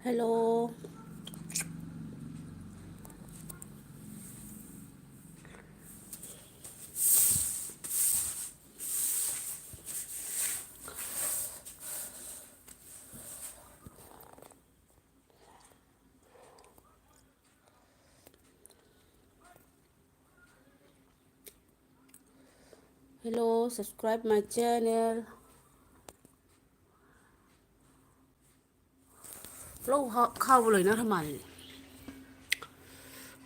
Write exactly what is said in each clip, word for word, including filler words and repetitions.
Hello. Hello, subscribe my channel. ꯂꯧ ꯈꯥ-, ꯈꯥꯎꯕ ꯂꯣꯏꯅꯈ꯭ꯔ ꯃꯥꯜꯂꯦ꯫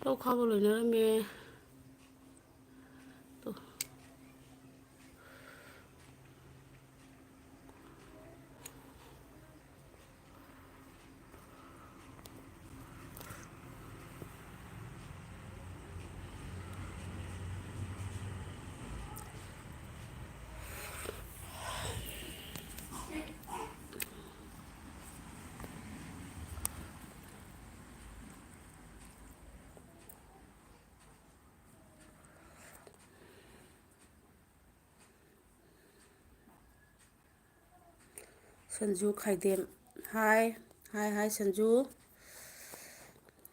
ꯂꯧ ꯈꯥꯎꯕ ꯂꯣꯏꯅꯔꯝꯃꯦ꯫ ꯇꯣ꯫ ꯁꯟꯖꯨ ꯈꯥꯏꯗꯦꯝ꯫ ꯍꯥꯏ, ꯍꯥꯏ, ꯍꯥꯏ, ꯁꯟꯖꯨ꯫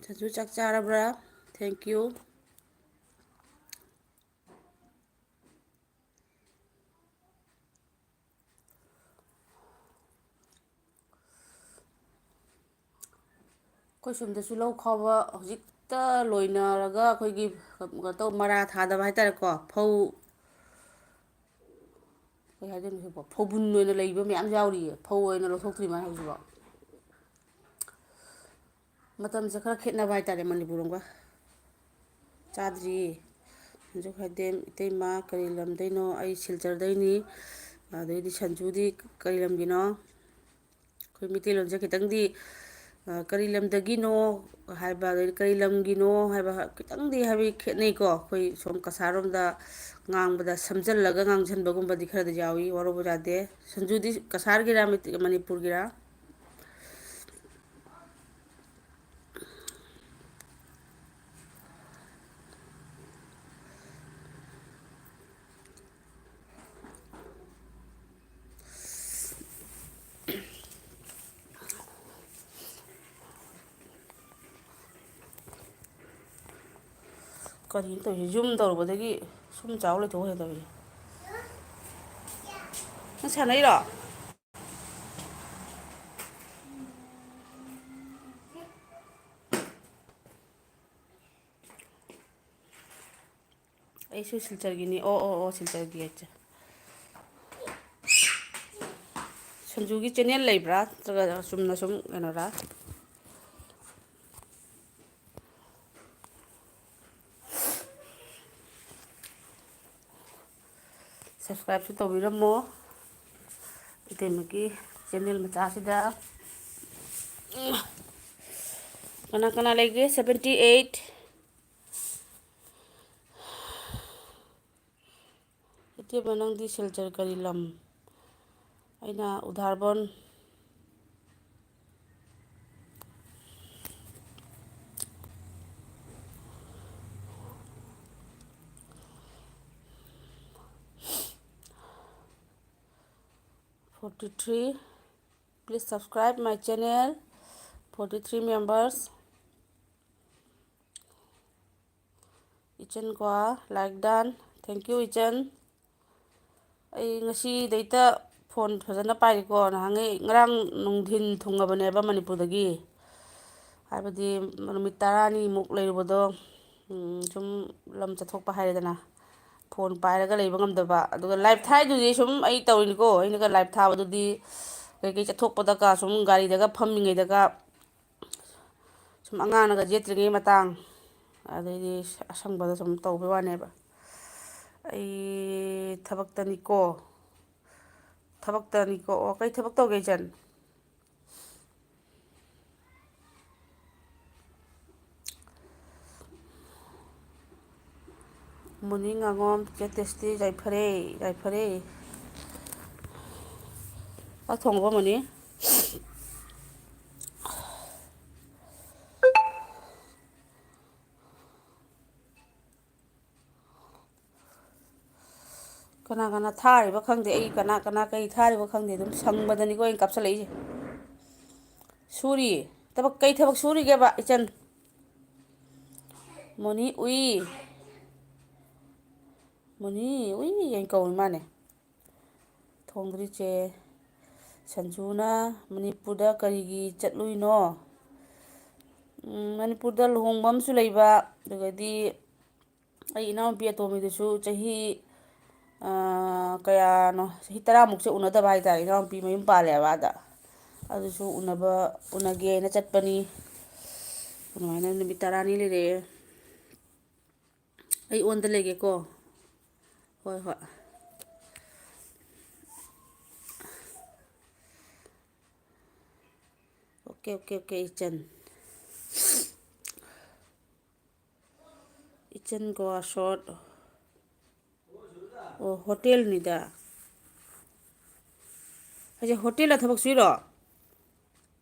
ꯁꯟꯖꯨ, ꯆꯥꯛ ꯆꯥꯔꯕ꯭ꯔꯥ? Thank you꯫ ꯑꯩꯈꯣꯏ ꯁꯣꯝꯗꯁꯨ ꯂꯧ ꯈꯥꯎꯕ ꯍꯧꯖꯤꯛꯇ ꯂꯣꯏꯅꯔꯒ ꯑꯩꯈꯣꯏꯒꯤ ꯀꯩꯅꯣ ꯇꯧ, ꯃꯔꯥ ꯊꯥꯗꯕ ꯍꯥꯏꯇꯥꯔꯦꯀꯣ, ꯐꯧ, ꯀꯩ ꯍꯥꯏꯗꯣꯏꯅꯣ ꯁꯤꯕꯣ? ꯐꯧꯕꯨꯟ ꯑꯣꯏꯅ ꯂꯩꯕ ꯃꯌꯥꯝ ꯌꯥꯎꯔꯤꯌꯦ, ꯐꯧ ꯑꯣꯏꯅ ꯂꯧꯊꯣꯛꯇ꯭ꯔꯤ ꯃꯥꯜꯂꯦ ꯍꯧꯖꯤꯛꯐꯥꯎ꯫ ꯃꯇꯝꯁꯦ ꯈꯔ ꯈꯦꯠꯅꯕ ꯍꯥꯏꯇꯥꯔꯦ ꯃꯅꯤꯄꯨꯔ ꯑꯃꯒ꯫ ꯆꯥꯗ꯭ꯔꯤꯌꯦ꯫ ꯁꯟꯖꯨ ꯈꯥꯏꯗꯦꯝ, ꯏꯇꯩꯃ ꯀꯔꯤ ꯂꯝꯗꯩꯅꯣ? ꯑꯩ ꯁꯤꯜꯆꯔꯗꯩꯅꯤ꯫ ꯑꯗꯩꯗꯤ ꯁꯟꯖꯨꯗꯤ ꯀꯔꯤ ꯂꯝꯒꯤꯅꯣ? ꯑꯩꯈꯣꯏ ꯃꯩꯇꯩꯂꯣꯟꯁꯦ ꯈꯤꯇꯪꯗꯤ, ꯑ, ꯀꯔꯤ ꯂꯝꯗꯒꯤꯅꯣ ꯍꯥꯏꯕ, ꯑꯗꯩꯗꯤ ꯀꯔꯤ ꯂꯝꯒꯤꯅꯣ ꯍꯥꯏꯕ ꯈꯤꯇꯪꯗꯤ ꯍꯥꯏꯕꯗꯤ ꯈꯦꯠꯅꯩꯀꯣ꯫ ꯑꯩꯈꯣꯏ ꯁꯣꯝ ꯀꯁꯥꯔꯣꯝꯗ ꯉꯥꯡꯕꯗ ꯁꯝꯖꯜꯂꯒ ꯉꯥꯡꯁꯟꯕꯒꯨꯝꯕꯗꯤ ꯈꯔꯗꯤ ꯌꯥꯎꯏ, ꯋꯥꯔꯧꯕ ꯌꯥꯗꯦ꯫ ꯁꯟꯖꯨꯗꯤ ꯀꯁꯥꯔꯒꯤꯔꯥ, ꯃꯩꯇꯩ-, ꯃꯅꯤꯄꯨꯔꯒꯤꯔꯥ? ꯀꯔꯤꯅꯣ ꯇꯧꯔꯤꯁꯦ? ꯖꯨꯝ ꯇꯧꯔꯨꯕꯗꯒꯤ ꯁꯨꯝ ꯆꯥꯎ ꯂꯩꯊꯣꯛꯈ꯭ꯔꯦ ꯇꯧꯔꯤꯁꯦ꯫ ꯅꯪ ꯁꯥꯟꯅꯩꯔꯣ? ꯑꯩꯁꯨ ꯁꯤꯜꯆꯔꯒꯤꯅꯤ꯫ ꯑꯣ, ꯑꯣ, ꯑꯣ, ꯁꯤꯜꯆꯔꯒꯤ ꯑꯠꯆꯥ꯫ ꯁꯟꯖꯨꯒꯤ ꯆꯦꯅꯦꯜ ꯂꯩꯕ꯭ꯔꯥ? ꯅꯠꯇ꯭ꯔꯒ ꯆꯨꯝꯅ ꯁꯨꯝ ꯀꯩꯅꯣꯔꯥ? ꯁꯕꯁꯀ꯭ꯔꯥꯏꯕꯁꯨ ꯇꯧꯕꯤꯔꯝꯃꯣ ꯏꯇꯩꯃꯒꯤ ꯆꯦꯅꯦꯜ ꯃꯆꯥꯁꯤꯗ꯫ ꯀꯅꯥ ꯀꯅꯥ ꯂꯩꯒꯦ? Seventy eight꯫ ꯏꯇꯦꯕ, ꯅꯪꯗꯤ ꯁꯤꯜꯆꯔ ꯀꯔꯤ ꯂꯝ? ꯑꯩꯅ ꯎꯗꯥꯔꯕꯣꯟ꯫ Forty three. Please subscribe my channel. Forty three members. ꯏꯆꯟ ꯀꯣ, like done. Thank you, ꯏꯆꯟ꯫ ꯑꯩ ꯉꯁꯤꯗꯩꯗ ꯐꯣꯟ ꯐꯖꯅ ꯄꯥꯏꯔꯦꯀꯣ꯫ ꯅꯍꯥꯟꯉꯩ, ꯉꯔꯥꯡ ꯅꯨꯡꯊꯤꯟ ꯊꯨꯡꯉꯕꯅꯦꯕ ꯃꯅꯤꯄꯨꯔꯗꯒꯤ꯫ ꯍꯥꯏꯕꯗꯤ ꯅꯨꯃꯤꯠ ꯇꯔꯥꯅꯤꯃꯨꯛ ꯂꯩꯔꯨꯕꯗꯣ, ꯎꯝ, ꯁꯨꯝ ꯂꯝ ꯆꯠꯊꯣꯛꯄ ꯍꯥꯏꯔꯦꯗꯅ꯫ ꯐꯣꯟ ꯄꯥꯏꯔꯒ ꯂꯩꯕ ꯉꯝꯗꯕ꯫ ꯑꯗꯨꯒ ꯂꯥꯏꯞ ꯊꯥꯏꯗꯨꯗꯤ ꯁꯨꯝ ꯑꯩ ꯇꯧꯔꯤꯅꯤꯀꯣ꯫ ꯑꯩꯅꯒ ꯂꯥꯏꯞ ꯊꯥꯕꯗꯨꯗꯤ ꯀꯩꯀꯩ ꯆꯠꯊꯣꯛꯄꯗꯒ ꯁꯨꯝ ꯒꯥꯔꯤꯗꯒ ꯐꯝꯃꯤꯉꯩꯗꯒ ꯁꯨꯝ ꯑꯉꯥꯡꯅꯒ ꯌꯦꯠꯇ꯭ꯔꯤꯉꯩ ꯃꯇꯥꯡ, ꯑꯗꯩꯗꯤ ꯑꯁꯪꯕꯗ ꯁꯨꯝ ꯇꯧꯕꯩ ꯋꯥꯅꯦꯕ꯫ ꯑꯩ ꯊꯕꯛꯇꯅꯤꯀꯣ, ꯊꯕꯛꯇꯅꯤꯀꯣ꯫ ꯑꯣ, ꯀꯩ ꯊꯕꯛ ꯇꯧꯒꯦ, ꯏꯆꯟ? ꯃꯣꯅꯤ ꯉꯥꯉꯣꯝ, ꯆꯦ ꯇꯦꯁꯇꯤ, ꯌꯥꯏꯐꯔꯦ, ꯌꯥꯏꯐꯔꯦ꯫ ꯆꯥꯛ ꯊꯣꯡꯉꯕꯣ, ꯃꯣꯅꯤ? ꯀꯅꯥ ꯀꯅꯥ ꯊꯥꯔꯤꯕ ꯈꯪꯗꯦ, ꯑꯩ ꯀꯅꯥ ꯀꯅꯥ ꯀꯩ ꯊꯥꯔꯤꯕ ꯈꯪꯗꯦ, ꯑꯗꯨꯝ ꯁꯪꯕꯗꯅꯤꯀꯣ ꯑꯩꯅ ꯀꯥꯞꯁꯜꯂꯛꯏꯁꯦ꯫ ꯁꯨꯔꯤ? ꯊꯕꯛ, ꯀꯩ ꯊꯕꯛ ꯁꯨꯔꯤꯒꯦꯕ, ꯏꯆꯟ? ꯃꯣꯅꯤ ꯎꯏ꯫ ꯊꯣꯡꯉꯨꯅꯤ, ꯎꯏ ꯍꯥꯏꯅ ꯀꯧꯏ ꯃꯥꯅꯦ꯫ ꯊꯣꯡꯗ꯭ꯔꯤꯁꯦ꯫ ꯁꯟꯖꯨꯅ ꯃꯅꯤꯄꯨꯔꯗ ꯀꯔꯤꯒꯤ ꯆꯠꯂꯨꯏꯅꯣ? ꯎꯝ, ꯃꯅꯤꯄꯨꯔꯗ ꯂꯨꯍꯣꯡꯕ ꯑꯃꯁꯨ ꯂꯩꯕ, ꯑꯗꯨꯒꯗꯤ ꯑꯩ ꯏꯅꯥꯎꯅꯨꯄꯤ ꯑꯇꯣꯝꯕꯤꯗꯨꯁꯨ ꯆꯍꯤ, ꯑꯥ, ꯀꯌꯥꯅꯣ, ꯆꯍꯤ ꯇꯔꯥꯃꯨꯛꯁꯦ ꯎꯅꯗꯕ ꯍꯥꯏꯇꯥꯔꯦ꯫ ꯏꯅꯥꯎꯅꯨꯄꯤ ꯃꯌꯨꯝ ꯄꯥꯜꯂꯦꯕ ꯑꯥꯗ꯫ ꯑꯗꯨꯁꯨ ꯎꯅꯕ, ꯎꯅꯒꯦꯅ ꯆꯠꯄꯅꯤ꯫ ꯑꯗꯨꯃꯥꯏꯅ ꯅꯨꯃꯤꯠ ꯇꯔꯥꯅꯤ ꯂꯩꯔꯛꯑꯦ꯫ ꯑꯩ ꯑꯣꯟꯗ ꯂꯩꯒꯦꯀꯣ꯫ ꯍꯣꯏ, ꯍꯣꯏ꯫ ꯑꯣꯀꯦ, ꯑꯣꯀꯦ, ꯑꯣꯀꯦ, ꯏꯆꯟ꯫ ꯏꯆꯟ ꯒꯣꯋꯥ ꯁꯣꯔꯠ꯫ ꯑꯣ, ꯍꯣꯇꯦꯜꯅꯤꯗ꯫ ꯍꯧꯖꯤꯛ ꯍꯣꯇꯦꯜꯗ ꯊꯕꯛ ꯁꯨꯏꯔꯣ?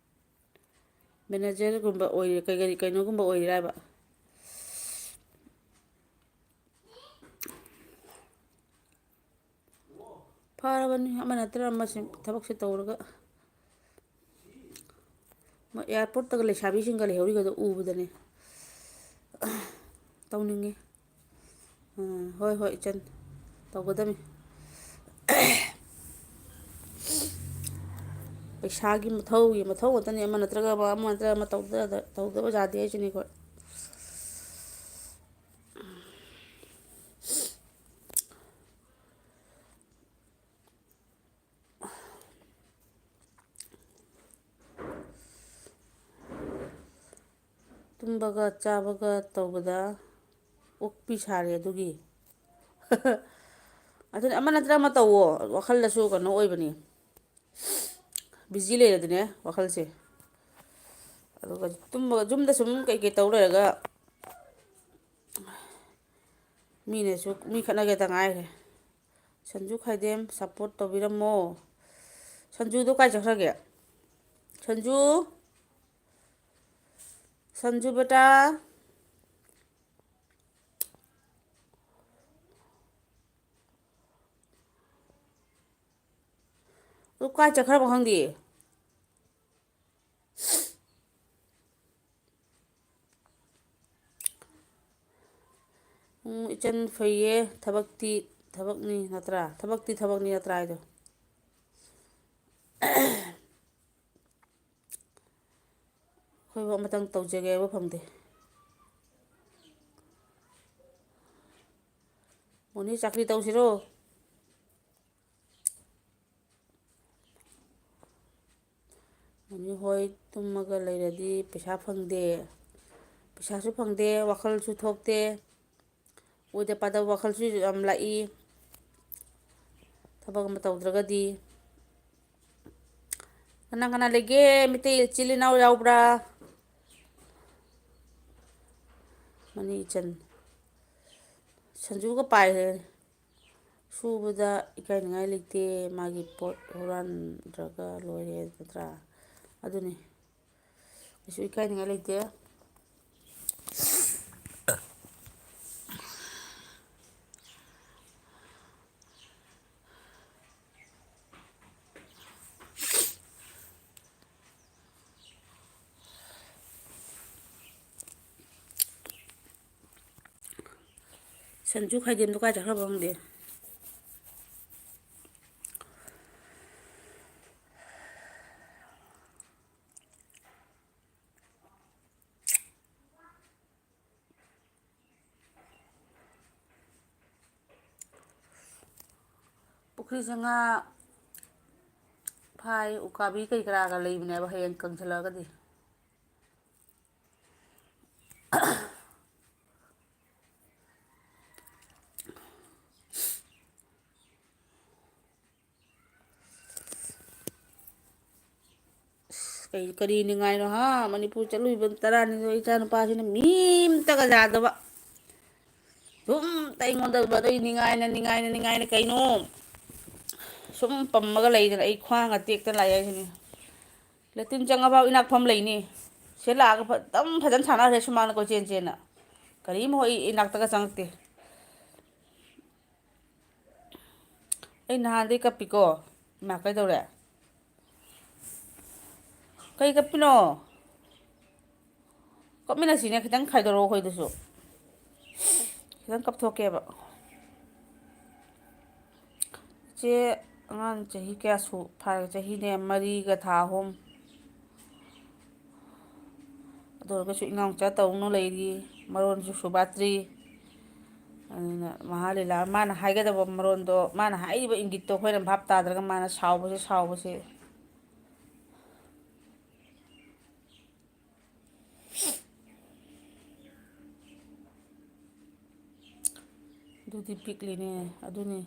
ꯃꯦꯅꯦꯖꯔꯒꯨꯝꯕ ꯑꯣꯏꯔꯤ, ꯀꯩ, ꯀꯔꯤ, ꯀꯩꯅꯣꯒꯨꯝꯕ ꯑꯣꯏꯔꯤꯔꯕ? ꯐꯔꯕꯅꯤ, ꯑꯃ ꯅꯠꯇ꯭ꯔ ꯑꯃ ꯁꯤ ꯊꯕꯛꯁꯦ ꯇꯧꯔꯒ꯫ ꯃꯣꯏ ꯑꯦꯌꯥꯔꯄꯣꯔꯠꯇꯒ ꯂꯩꯁꯥꯕꯤꯁꯤꯡꯒ ꯂꯩꯍꯧꯔꯤꯒꯗꯣ ꯎꯕꯗꯅꯦ ꯇꯧꯅꯤꯡꯉꯤ꯫ ꯑꯥ, ꯍꯣꯏ, ꯍꯣꯏ, ꯏꯆꯟ, ꯇꯧꯒꯗꯃꯤ꯫ ꯄꯩꯁꯥꯒꯤ ꯃꯊꯧꯒꯤ ꯃꯊꯧ ꯉꯥꯛꯇꯅꯤ, ꯑꯃ ꯅꯠꯇ꯭ꯔꯒ ꯑꯃ, ꯑꯃ ꯅꯠꯇ꯭ꯔꯒ ꯑꯃ ꯇꯧꯗ-, ꯇꯧꯗꯕ ꯌꯥꯗꯦ ꯍꯥꯏꯁꯤꯅꯤ ꯑꯩꯈꯣꯏ꯫ ꯇꯨꯝꯕꯒ ꯆꯥꯕꯒ ꯇꯧꯕꯗ ꯑꯣꯛꯄꯤ ꯁꯥꯔꯦ ꯑꯗꯨꯒꯤ꯫ ꯑꯗꯨꯅ ꯑꯃ ꯅꯠꯇ꯭ꯔ ꯑꯃ ꯇꯧꯋꯣ, ꯋꯥꯈꯜꯗꯁꯨ ꯀꯩꯅꯣ ꯑꯣꯏꯕꯅꯤ, ꯕꯤꯖꯤ ꯂꯩꯔꯗꯤꯅꯦ ꯋꯥꯈꯜꯁꯦ꯫ ꯑꯗꯨꯒ ꯇꯨꯝꯕ, ꯌꯨꯝꯗ ꯁꯨꯝ ꯀꯩꯀꯩ ꯇꯧ ꯂꯩꯔꯒ ꯃꯤꯅꯁꯨ, ꯃꯤ ꯈꯠꯅꯒꯦꯇ ꯉꯥꯏꯔꯦ꯫ ꯁꯟꯖꯨ ꯈꯥꯏꯗꯦꯝ ꯁꯞꯄꯣꯔꯠ ꯇꯧꯕꯤꯔꯝꯃꯣ꯫ ꯁꯟꯖꯨꯗꯣ ꯀꯥꯏ ꯆꯠꯈ꯭ꯔꯒꯦ? ꯁꯟꯖꯨ, ꯁꯟꯖꯨ ꯕꯦꯇꯥ꯫ ꯑꯗꯨ ꯀꯥꯏ ꯆꯠꯈ꯭ꯔꯕ ꯈꯪꯗꯦ꯫ ꯎꯝ, ꯏꯆꯟ ꯐꯩꯌꯦ꯫ ꯊꯕꯛꯇꯤ ꯊꯕꯛꯅꯤ ꯅꯠꯇ꯭ꯔꯥ? ꯊꯕꯛꯇꯤ ꯊꯕꯛꯅꯤ ꯅꯠꯇ꯭ꯔꯥ ꯍꯥꯏꯗꯣ? ꯑꯩꯈꯣꯏꯕꯨ ꯑꯃꯇꯪ ꯇꯧꯖꯒꯦ ꯍꯥꯏꯕ ꯐꯪꯗꯦ꯫ ꯃꯣꯅꯤ, ꯆꯥꯛꯀ꯭ꯔꯤ ꯇꯧꯁꯤꯔꯣ? ꯃꯣꯅꯤ ꯍꯣꯏ ꯇꯨꯝꯃꯒ ꯂꯩꯔꯗꯤ ꯄꯩꯁꯥ ꯐꯪꯗꯦ, ꯄꯩꯁꯥꯁꯨ ꯐꯪꯗꯦ, ꯋꯥꯈꯜꯁꯨ ꯊꯣꯛꯇꯦ꯫ ꯑꯣꯏꯗ ꯄꯥꯗꯕ ꯋꯥꯈꯜꯁꯨ ꯌꯥꯝ ꯂꯥꯛꯏ, ꯊꯕꯛ ꯑꯃ ꯇꯧꯗ꯭ꯔꯒꯗꯤ꯫ ꯀꯅꯥ ꯀꯅꯥ ꯂꯩꯒꯦ? ꯃꯩꯇꯩ ꯏꯆꯤꯜ ꯏꯅꯥꯎ ꯌꯥꯎꯕ꯭ꯔꯥ? ꯃꯅꯤ ꯏꯆꯟ꯫ ꯁꯟꯖꯨꯒ ꯄꯥꯏꯈ꯭ꯔꯦ꯫ ꯁꯨꯕꯗ ꯏꯀꯥꯏꯅꯤꯡꯉꯥꯏ ꯂꯩꯇꯦ, ꯃꯥꯒꯤ ꯄꯣꯠ ꯍꯨꯔꯥꯟꯗ꯭ꯔꯒ ꯂꯣꯏꯔꯦ ꯅꯠꯇ꯭ꯔꯥ? ꯑꯗꯨꯅꯤ꯫ ꯀꯩꯁꯨ ꯏꯀꯥꯏꯅꯤꯡꯉꯥꯏ ꯂꯩꯇꯦ꯫ ꯁꯟꯖꯨ ꯈꯥꯏꯗꯦꯝꯗꯣ ꯀꯥꯏ ꯆꯠꯈ꯭ꯔꯕ ꯈꯪꯗꯦ꯫ ꯄꯨꯈ꯭ꯔꯤꯁꯦ ꯉꯥ ꯐꯥꯏ, ꯎꯀꯥꯕꯤ ꯀꯩ ꯀꯔꯥꯒ ꯂꯩꯕꯅꯦꯕ, ꯍꯌꯦꯡ ꯀꯪꯁꯤꯜꯂꯛꯑꯒꯗꯤ꯫ ꯑꯁ, ꯀꯩ, ꯀꯔꯤ ꯅꯤꯡꯉꯥꯏꯅꯣ ꯍꯥ? ꯃꯅꯤꯄꯨꯔ ꯆꯠꯂꯨꯏꯕ ꯇꯔꯥꯅꯤꯊꯣꯏ, ꯏꯆꯥ ꯅꯨꯄꯥꯁꯤꯅ ꯃꯤ ꯑꯝꯇꯒ ꯌꯥꯗꯕ꯫ ꯁꯨꯝ ꯑꯩꯉꯣꯟꯗ ꯑꯗꯨꯝ ꯅꯤꯡꯉꯥꯏꯅ, ꯅꯤꯡꯉꯥꯏꯅ, ꯅꯤꯡꯉꯥꯏꯅ ꯀꯩꯅꯣ? ꯁꯨꯝ ꯄꯝꯃꯒ ꯂꯩꯗꯅ ꯑꯩ ꯈ꯭ꯋꯥꯡꯒ ꯇꯦꯛꯇꯅ ꯂꯥꯛꯑꯦ ꯍꯥꯏꯁꯤꯅꯤ꯫ ꯂꯦꯇꯤꯟ ꯆꯪꯉꯐꯥꯎ ꯏꯅꯥꯛ ꯐꯝ ꯂꯩꯅꯤ꯫ ꯁꯦ ꯂꯥꯛꯑꯒ ꯐ-, ꯑꯗꯨꯝ ꯐꯖꯅ ꯁꯥꯟꯅꯈ꯭ꯔꯦ ꯁꯨꯃꯥꯡꯅ ꯀꯣꯏꯆꯦꯟ ꯆꯦꯟꯅ꯫ ꯀꯔꯤꯝ ꯍꯣꯏ ꯏꯅꯥꯛꯇꯒ ꯆꯪꯉꯛꯇꯦ꯫ ꯑꯩ ꯅꯍꯥꯟꯗꯩ ꯀꯞꯄꯤꯀꯣ꯫ ꯏꯃꯥ, ꯀꯩꯗꯧꯔꯦ? ꯀꯩ ꯀꯞꯄꯤꯅꯣ? ꯀꯞꯃꯤꯟꯅꯁꯤꯅꯦ, ꯈꯤꯇꯪ ꯈꯥꯏꯗꯣꯔꯛꯑꯣ ꯑꯩꯈꯣꯏꯗꯁꯨ꯫ ꯈꯤꯇꯪ ꯀꯞꯊꯣꯛꯀꯦꯕ꯫ ꯏꯆꯦ, ꯑꯉꯥꯡ ꯆꯍꯤ ꯀꯌꯥ ꯁꯨ-, ꯐꯥꯔꯒꯦ? ꯆꯍꯤꯅꯦ, ꯃꯔꯤꯒ ꯊꯥ ꯑꯍꯨꯝ꯫ ꯑꯗꯨ ꯑꯣꯏꯔꯒꯁꯨ ꯏꯅꯥꯎꯆꯥ ꯇꯧꯅ ꯂꯩꯔꯤ, ꯃꯔꯣꯟꯁꯨ ꯁꯨꯕꯥꯠꯇ꯭ꯔꯤ꯫ ꯑꯗꯨꯅ ꯃꯍꯥꯂꯤꯂꯥ ꯃꯥꯅ ꯍꯥꯏꯒꯗꯕ ꯃꯔꯣꯟꯗꯣ, ꯃꯥꯅ ꯍꯥꯏꯔꯤꯕ ꯏꯪꯒꯤꯠꯇꯣ ꯑꯩꯈꯣꯏꯅ ꯚꯥꯞ ꯇꯥꯗ꯭ꯔꯒ ꯃꯥꯅ ꯁꯥꯎꯕꯁꯦ, ꯁꯥꯎꯕꯁꯦ꯫ ꯑꯗꯨꯗꯤ ꯄꯤꯛꯂꯤꯅꯦ, ꯑꯗꯨꯅꯤ꯫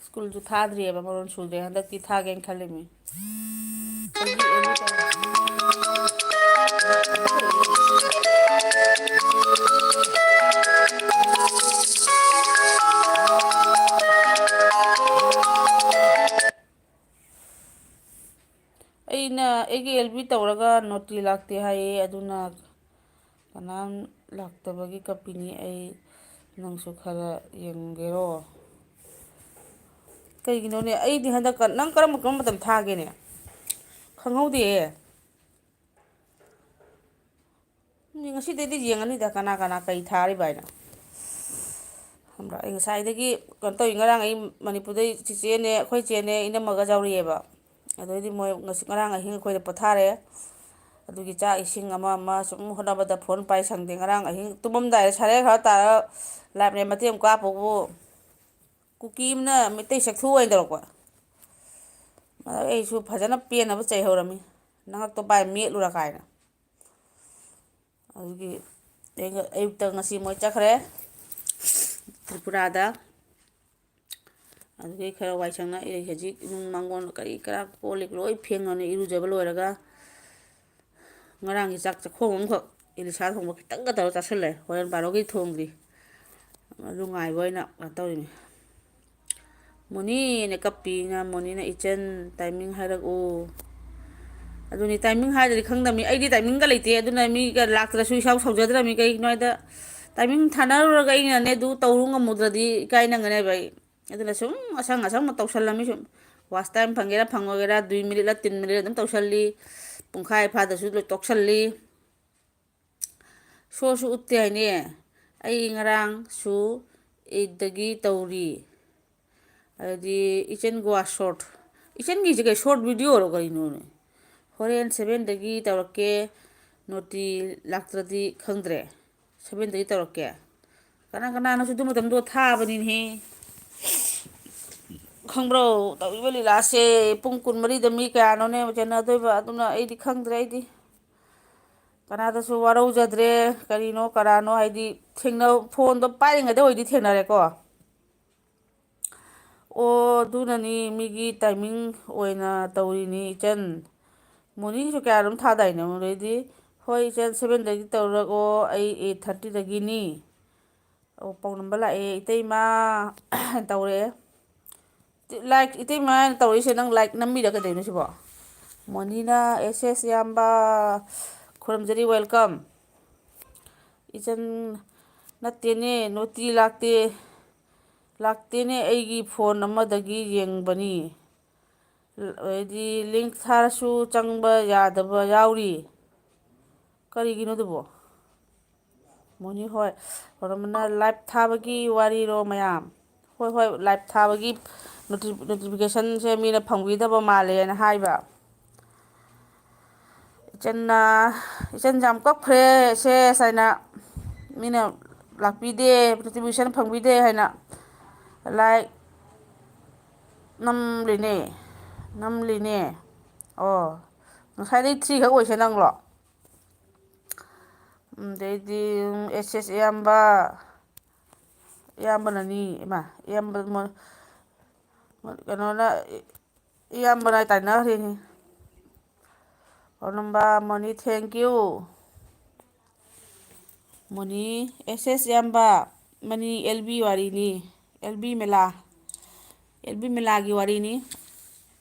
ꯁ꯭ꯀꯨꯜꯁꯨ ꯊꯥꯗ꯭ꯔꯤꯑꯕ, ꯃꯔꯣꯟ ꯁꯨꯗ꯭ꯔꯦ꯫ ꯍꯟꯗꯛꯇꯤ ꯊꯥꯒꯦꯅ ꯈꯜꯂꯤꯃꯤ꯫ ꯑꯩꯅ, ꯑꯩꯒꯤ ꯑꯦꯜ ꯕꯤ ꯇꯧꯔꯒ ꯅꯣꯇꯤ ꯂꯥꯛꯇꯦ ꯍꯥꯏꯌꯦ, ꯑꯗꯨꯅ ꯀꯅꯥꯝ ꯂꯥꯛꯇꯕꯒꯤ ꯀꯞꯄꯤꯅꯤ꯫ ꯑꯩ, ꯅꯪꯁꯨ ꯈꯔ ꯌꯦꯡꯒꯦꯔꯣ? ꯀꯩꯒꯤꯅꯣꯅꯦ? ꯑꯩꯗꯤ ꯍꯟꯗꯛꯀ ꯅꯪ ꯀꯔꯝꯕ, ꯀꯔꯝꯕ ꯃꯇꯝ ꯊꯥꯒꯦꯅꯦ? ꯈꯪꯍꯧꯗꯦ꯫ ꯃꯤ ꯉꯁꯤꯗꯩꯗꯤ ꯌꯦꯡꯉꯅꯤꯗ, ꯀꯅꯥ ꯀꯅꯥ ꯀꯩ ꯊꯥꯔꯤꯕ ꯍꯥꯏꯅ꯫ ꯈꯪꯕ꯭ꯔꯥ? ꯑꯩ ꯉꯁꯥꯏꯗꯒꯤ ꯀꯩꯅꯣ ꯇꯧꯏ꯫ ꯉꯔꯥꯡ ꯑꯩ ꯃꯅꯤꯄꯨꯔꯗꯩ ꯆꯤꯆꯦꯅꯦ, ꯑꯩꯈꯣꯏ ꯆꯦꯅꯦ, ꯏꯅꯝꯃꯒ ꯌꯥꯎꯔꯛꯑꯦꯕ꯫ ꯑꯗꯩꯗꯤ ꯃꯣꯏ ꯉꯁꯤ, ꯉꯔꯥꯡ ꯑꯍꯤꯡ ꯑꯩꯈꯣꯏꯗ ꯄꯣꯊꯥꯔꯦ꯫ ꯑꯗꯨꯒꯤ ꯆꯥꯛ ꯏꯁꯤꯡ ꯑꯃ ꯑꯃ ꯁꯨꯝ ꯍꯣꯠꯅꯕꯗ ꯐꯣꯟ ꯄꯥꯏ ꯁꯪꯗꯦ꯫ ꯉꯔꯥꯡ ꯑꯍꯤꯡ ꯇꯨꯝꯃꯝꯗꯥꯏꯗ ꯁꯥꯔꯦ ꯈꯔ ꯇꯥꯔ ꯂꯥꯏꯞꯅꯦ ꯃꯇꯦꯛ ꯑꯃ ꯀꯥꯞꯄꯕꯨ ꯀꯨꯀꯤ ꯑꯃꯅ ꯃꯩꯇꯩ ꯆꯥꯛꯊꯨ ꯑꯣꯏꯅ ꯇꯧꯔꯛꯄ꯫ ꯑꯗ ꯑꯩꯁꯨ ꯐꯖꯅ ꯄꯦꯟꯅꯕ ꯆꯩꯍꯧꯔꯝꯃꯤ, "ꯅꯉꯛꯇꯣ ꯄꯥꯏ ꯃꯦꯠꯂꯨꯔꯥ" ꯀꯥꯏꯅ꯫ ꯑꯗꯨꯒꯤ ꯑꯩ-, ꯑꯌꯨꯛꯇ ꯉꯁꯤ ꯃꯣꯏ ꯆꯠꯈ꯭ꯔꯦ ꯇ꯭ꯔꯤꯄꯨꯔꯥꯗ꯫ ꯑꯗꯨꯗꯒꯤ ꯈꯔ ꯋꯥꯏ ꯁꯪꯅ ꯑꯩ ꯍꯧꯖꯤꯛ ꯏꯃꯨꯡ ꯃꯥꯡꯒꯣꯟ ꯀꯔꯤ ꯀꯔꯥ ꯀꯣꯜ ꯂꯤꯛ ꯂꯣꯏ ꯐꯦꯡꯉꯅꯤ ꯏꯔꯨꯖꯕ ꯂꯣꯏꯔꯒ꯫ ꯉꯔꯥꯡꯒꯤ ꯆꯥꯛ ꯆꯥꯛꯈꯣꯝ ꯑꯃꯈꯛ ꯏꯂꯤꯁꯥ ꯊꯣꯡꯕ ꯈꯤꯇꯪꯒ ꯇꯧꯔ ꯆꯥꯁꯤꯜꯂꯦ꯫ ꯍꯣꯔꯦꯟ ꯕꯥꯔꯣꯒꯤ ꯊꯣꯡꯗ꯭ꯔꯤ꯫ ꯑꯗꯨ ꯉꯥꯏꯕ ꯑꯣꯏꯅ ꯀꯩꯅꯣ ꯇꯧꯔꯤꯅꯤ꯫ ꯃꯣꯅꯤꯅ ꯀꯞꯄꯤꯅ, "ꯃꯣꯅꯤꯅ, ꯏꯆꯟ, ꯇꯥꯏꯃꯤꯡ ꯍꯥꯏꯔꯛꯎ"꯫ ꯑꯗꯨꯅꯤ, ꯇꯥꯏꯃꯤꯡ ꯍꯥꯏꯗ꯭ꯔꯗꯤ ꯈꯪꯗꯕꯅꯤ꯫ ꯑꯩꯗꯤ ꯇꯥꯏꯃꯤꯡꯒ ꯂꯩꯇꯦ, ꯑꯗꯨꯅ ꯃꯤꯒ ꯂꯥꯛꯇ꯭ꯔꯁꯨ ꯏꯁꯥꯎ ꯁꯥꯎꯖꯗ꯭ꯔꯕꯅꯤ꯫ ꯀꯩꯒꯤꯅꯣ ꯍꯥꯏꯗ, ꯇꯥꯏꯃꯤꯡ ꯊꯥꯅꯔꯨꯔꯒ ꯑꯩꯅꯅꯦ, ꯑꯗꯨ ꯇꯧꯔꯨ ꯉꯝꯃꯨꯗ꯭ꯔꯗꯤ ꯏꯀꯥꯏ ꯅꯪꯒꯅꯦꯕ ꯑꯩ꯫ ꯑꯗꯨꯅ ꯁꯨꯝ ꯑꯁꯪ ꯑꯁꯪꯕ ꯇꯧꯁꯜꯂꯝꯃꯤ ꯁꯨꯝ꯫ ꯋꯥꯁ ꯇꯥꯏꯝ ꯐꯪꯒꯦꯔꯥ ꯐꯪꯉꯣꯏꯒꯦꯔꯥ, ꯗꯨꯏ ꯃꯤꯅꯤꯠꯂ ꯇꯤꯟ ꯃꯤꯅꯤꯠꯂ ꯑꯗꯨꯝ ꯇꯧꯁꯜꯂꯤ꯫ ꯄꯨꯡꯈꯥꯏ ꯐꯥꯗꯁꯨ ꯂꯣꯏ ꯇꯣꯛꯁꯜꯂꯤ꯫ ꯁꯣꯁꯨ ꯎꯠꯇꯦ ꯍꯥꯏꯅꯦ꯫ ꯑꯩ ꯉꯔꯥꯡꯁꯨ ꯑꯩꯠꯇꯒꯤ ꯇꯧꯔꯤ꯫ ꯑꯗꯨꯗꯤ ꯏꯆꯟ ꯒꯣꯋꯥ ꯁꯣꯔꯠ꯫ ꯏꯆꯟꯒꯤꯁꯦ ꯀꯩ ꯁꯣꯔꯠ ꯚꯤꯗꯤꯑꯣꯔꯣ ꯀꯔꯤꯅꯣꯅꯦ? ꯍꯣꯔꯦꯟ ꯁꯚꯦꯟꯗꯒꯤ ꯇꯧꯔꯛꯀꯦ, ꯅꯣꯇꯤ ꯂꯥꯛꯇ꯭ꯔꯗꯤ ꯈꯪꯗ꯭ꯔꯦ꯫ ꯁꯚꯦꯟꯗꯒꯤ ꯇꯧꯔꯛꯀꯦ꯫ ꯀꯅꯥ ꯀꯅꯥꯅꯣꯁꯨ ꯑꯗꯨ ꯃꯇꯝꯗꯣ ꯊꯥꯕꯅꯤꯅꯦꯍꯦ꯫ ꯈꯪꯕ꯭ꯔꯣ? ꯇꯧꯔꯤꯕ ꯂꯤꯂꯥꯁꯦ꯫ ꯄꯨꯡ ꯀꯨꯟꯃꯔꯤꯗ ꯃꯤ ꯀꯌꯥꯅꯣꯅꯦ ꯆꯦꯟꯅꯗꯣꯏꯕ? ꯑꯗꯨꯅ ꯑꯩꯗꯤ ꯈꯪꯗ꯭ꯔꯦ꯫ ꯑꯩꯗꯤ ꯀꯅꯥꯗꯁꯨ ꯋꯥꯔꯧꯖꯗ꯭ꯔꯦ꯫ ꯀꯔꯤꯅꯣ ꯀꯔꯥꯅꯣ ꯍꯥꯏꯗꯤ ꯊꯦꯡꯅ-, ꯐꯣꯟꯗꯣ ꯄꯥꯏꯔꯤꯉꯩꯗ ꯑꯣꯏꯗꯤ ꯊꯦꯡꯅꯔꯦꯀꯣ꯫ ꯑꯣ, ꯑꯗꯨꯅꯅꯤ, ꯃꯤꯒꯤ ꯇꯥꯏꯃꯤꯡ ꯑꯣꯏꯅ ꯇꯧꯔꯤꯅꯤ ꯏꯆꯟ꯫ ꯃꯣꯔꯅꯤꯡꯁꯨ ꯀꯌꯥ ꯑꯗꯨꯝ ꯊꯥꯗꯥꯏꯅꯦ? ꯑꯗꯩꯗꯤ, "ꯍꯣꯏ ꯏꯆꯟ, ꯁꯚꯦꯟꯗꯒꯤ ꯇꯧꯔꯛꯑꯣ, ꯑꯩ ꯑꯩꯠ ꯊꯥꯔꯇꯤꯗꯒꯤꯅꯤ"꯫ ꯑꯣ, ꯄꯥꯎ ꯅꯝꯕ ꯂꯥꯛꯑꯦ, "ꯏꯇꯩꯃ" ꯇꯧꯔꯛꯑꯦ꯫ ꯂꯥꯏꯛ, ꯏꯇꯩꯃ ꯍꯥꯏꯅ ꯇꯧꯔꯛꯏꯁꯦ, ꯅꯪ ꯂꯥꯏꯛ ꯅꯝꯃꯤꯔ ꯀꯩꯗꯧꯔꯤꯅꯣ ꯁꯤꯕꯣ? ꯃꯣꯅꯤꯅ, "ꯑꯦꯁ ꯑꯦꯁ ꯏꯌꯥꯝꯕ, ꯈꯨꯔꯨꯝꯖꯔꯤ, ꯋꯦꯜꯀꯝ"꯫ ꯏꯆꯟ, "ꯅꯠꯇꯦꯅꯦ, ꯅꯣꯇꯤ ꯂꯥꯛꯇꯦ, ꯂꯥꯛꯇꯦꯅꯦ, ꯑꯩꯒꯤ ꯐꯣꯟ ꯑꯃꯗꯒꯤ ꯌꯦꯡꯕꯅꯤ꯫ ꯍꯥꯏꯗꯤ ꯂꯤꯡꯛ ꯊꯥꯔꯁꯨ ꯆꯪꯕ ꯌꯥꯗꯕ ꯌꯥꯎꯔꯤ꯫ ꯀꯔꯤꯒꯤꯅꯣ ꯑꯗꯨꯕꯣ?" ꯃꯣꯅꯤ ꯍꯣꯏ꯫ ꯔꯣꯃꯟꯅ, "ꯂꯥꯏꯚ ꯊꯥꯕꯒꯤ ꯋꯥꯔꯤꯔꯣ ꯃꯌꯥꯝ?" ꯍꯣꯏ, ꯍꯣꯏ, ꯂꯥꯏꯚ ꯊꯥꯕꯒꯤ ꯅꯣꯇꯤ-, ꯅꯣꯇꯤꯐꯤꯀꯦꯁꯟꯁꯦ ꯃꯤꯅ ꯐꯪꯕꯤꯗꯕ ꯃꯥꯜꯂꯦꯅ ꯍꯥꯏꯕ꯫ ꯏꯆꯟꯅ, "ꯏꯆꯟꯁꯦ ꯌꯥꯝ ꯀꯞꯈ꯭ꯔꯦ ꯁꯦꯁ" ꯍꯥꯏꯅ, ꯃꯤꯅ ꯂꯥꯛꯄꯤꯗꯦ, ꯅꯣꯇꯤꯐꯤꯀꯦꯁꯟ ꯐꯪꯕꯤꯗꯦ ꯍꯥꯏꯅ ꯂꯥꯏꯛ ꯅꯝꯂꯤꯅꯦ, ꯅꯝꯂꯤꯅꯦ꯫ ꯑꯣ, ꯉꯁꯥꯏꯗꯩ ꯊ꯭ꯔꯤ ꯈꯛ ꯑꯣꯏꯁꯦ ꯅꯪꯂꯣ? ꯑꯗꯩꯗꯤ ꯑꯦꯁ ꯑꯦꯁ ꯏꯌꯥꯝꯕ, ꯏꯌꯥꯝꯕꯅꯅꯤ, ꯏꯃꯥ, ꯏꯌꯥꯝꯕ ꯃꯣ-, ꯀꯩꯅꯣꯅ, ꯏꯌꯥꯝꯕꯅ ꯇꯥꯏꯅꯈ꯭ꯔꯤꯅꯤ꯫ ꯄꯥꯎꯅꯝꯕ ꯃꯣꯅꯤ, thank you꯫ ꯃꯣꯅꯤ, ꯑꯦꯁ ꯑꯦꯁ ꯏꯌꯥꯝꯕ, ꯃꯅꯤ ꯑꯦꯜ ꯕꯤ ꯋꯥꯔꯤꯅꯤ, ꯑꯦꯜ ꯕꯤ ꯃꯦꯂꯥ, ꯑꯦꯜ ꯕꯤ ꯃꯦꯂꯥꯒꯤ ꯋꯥꯔꯤꯅꯤ꯫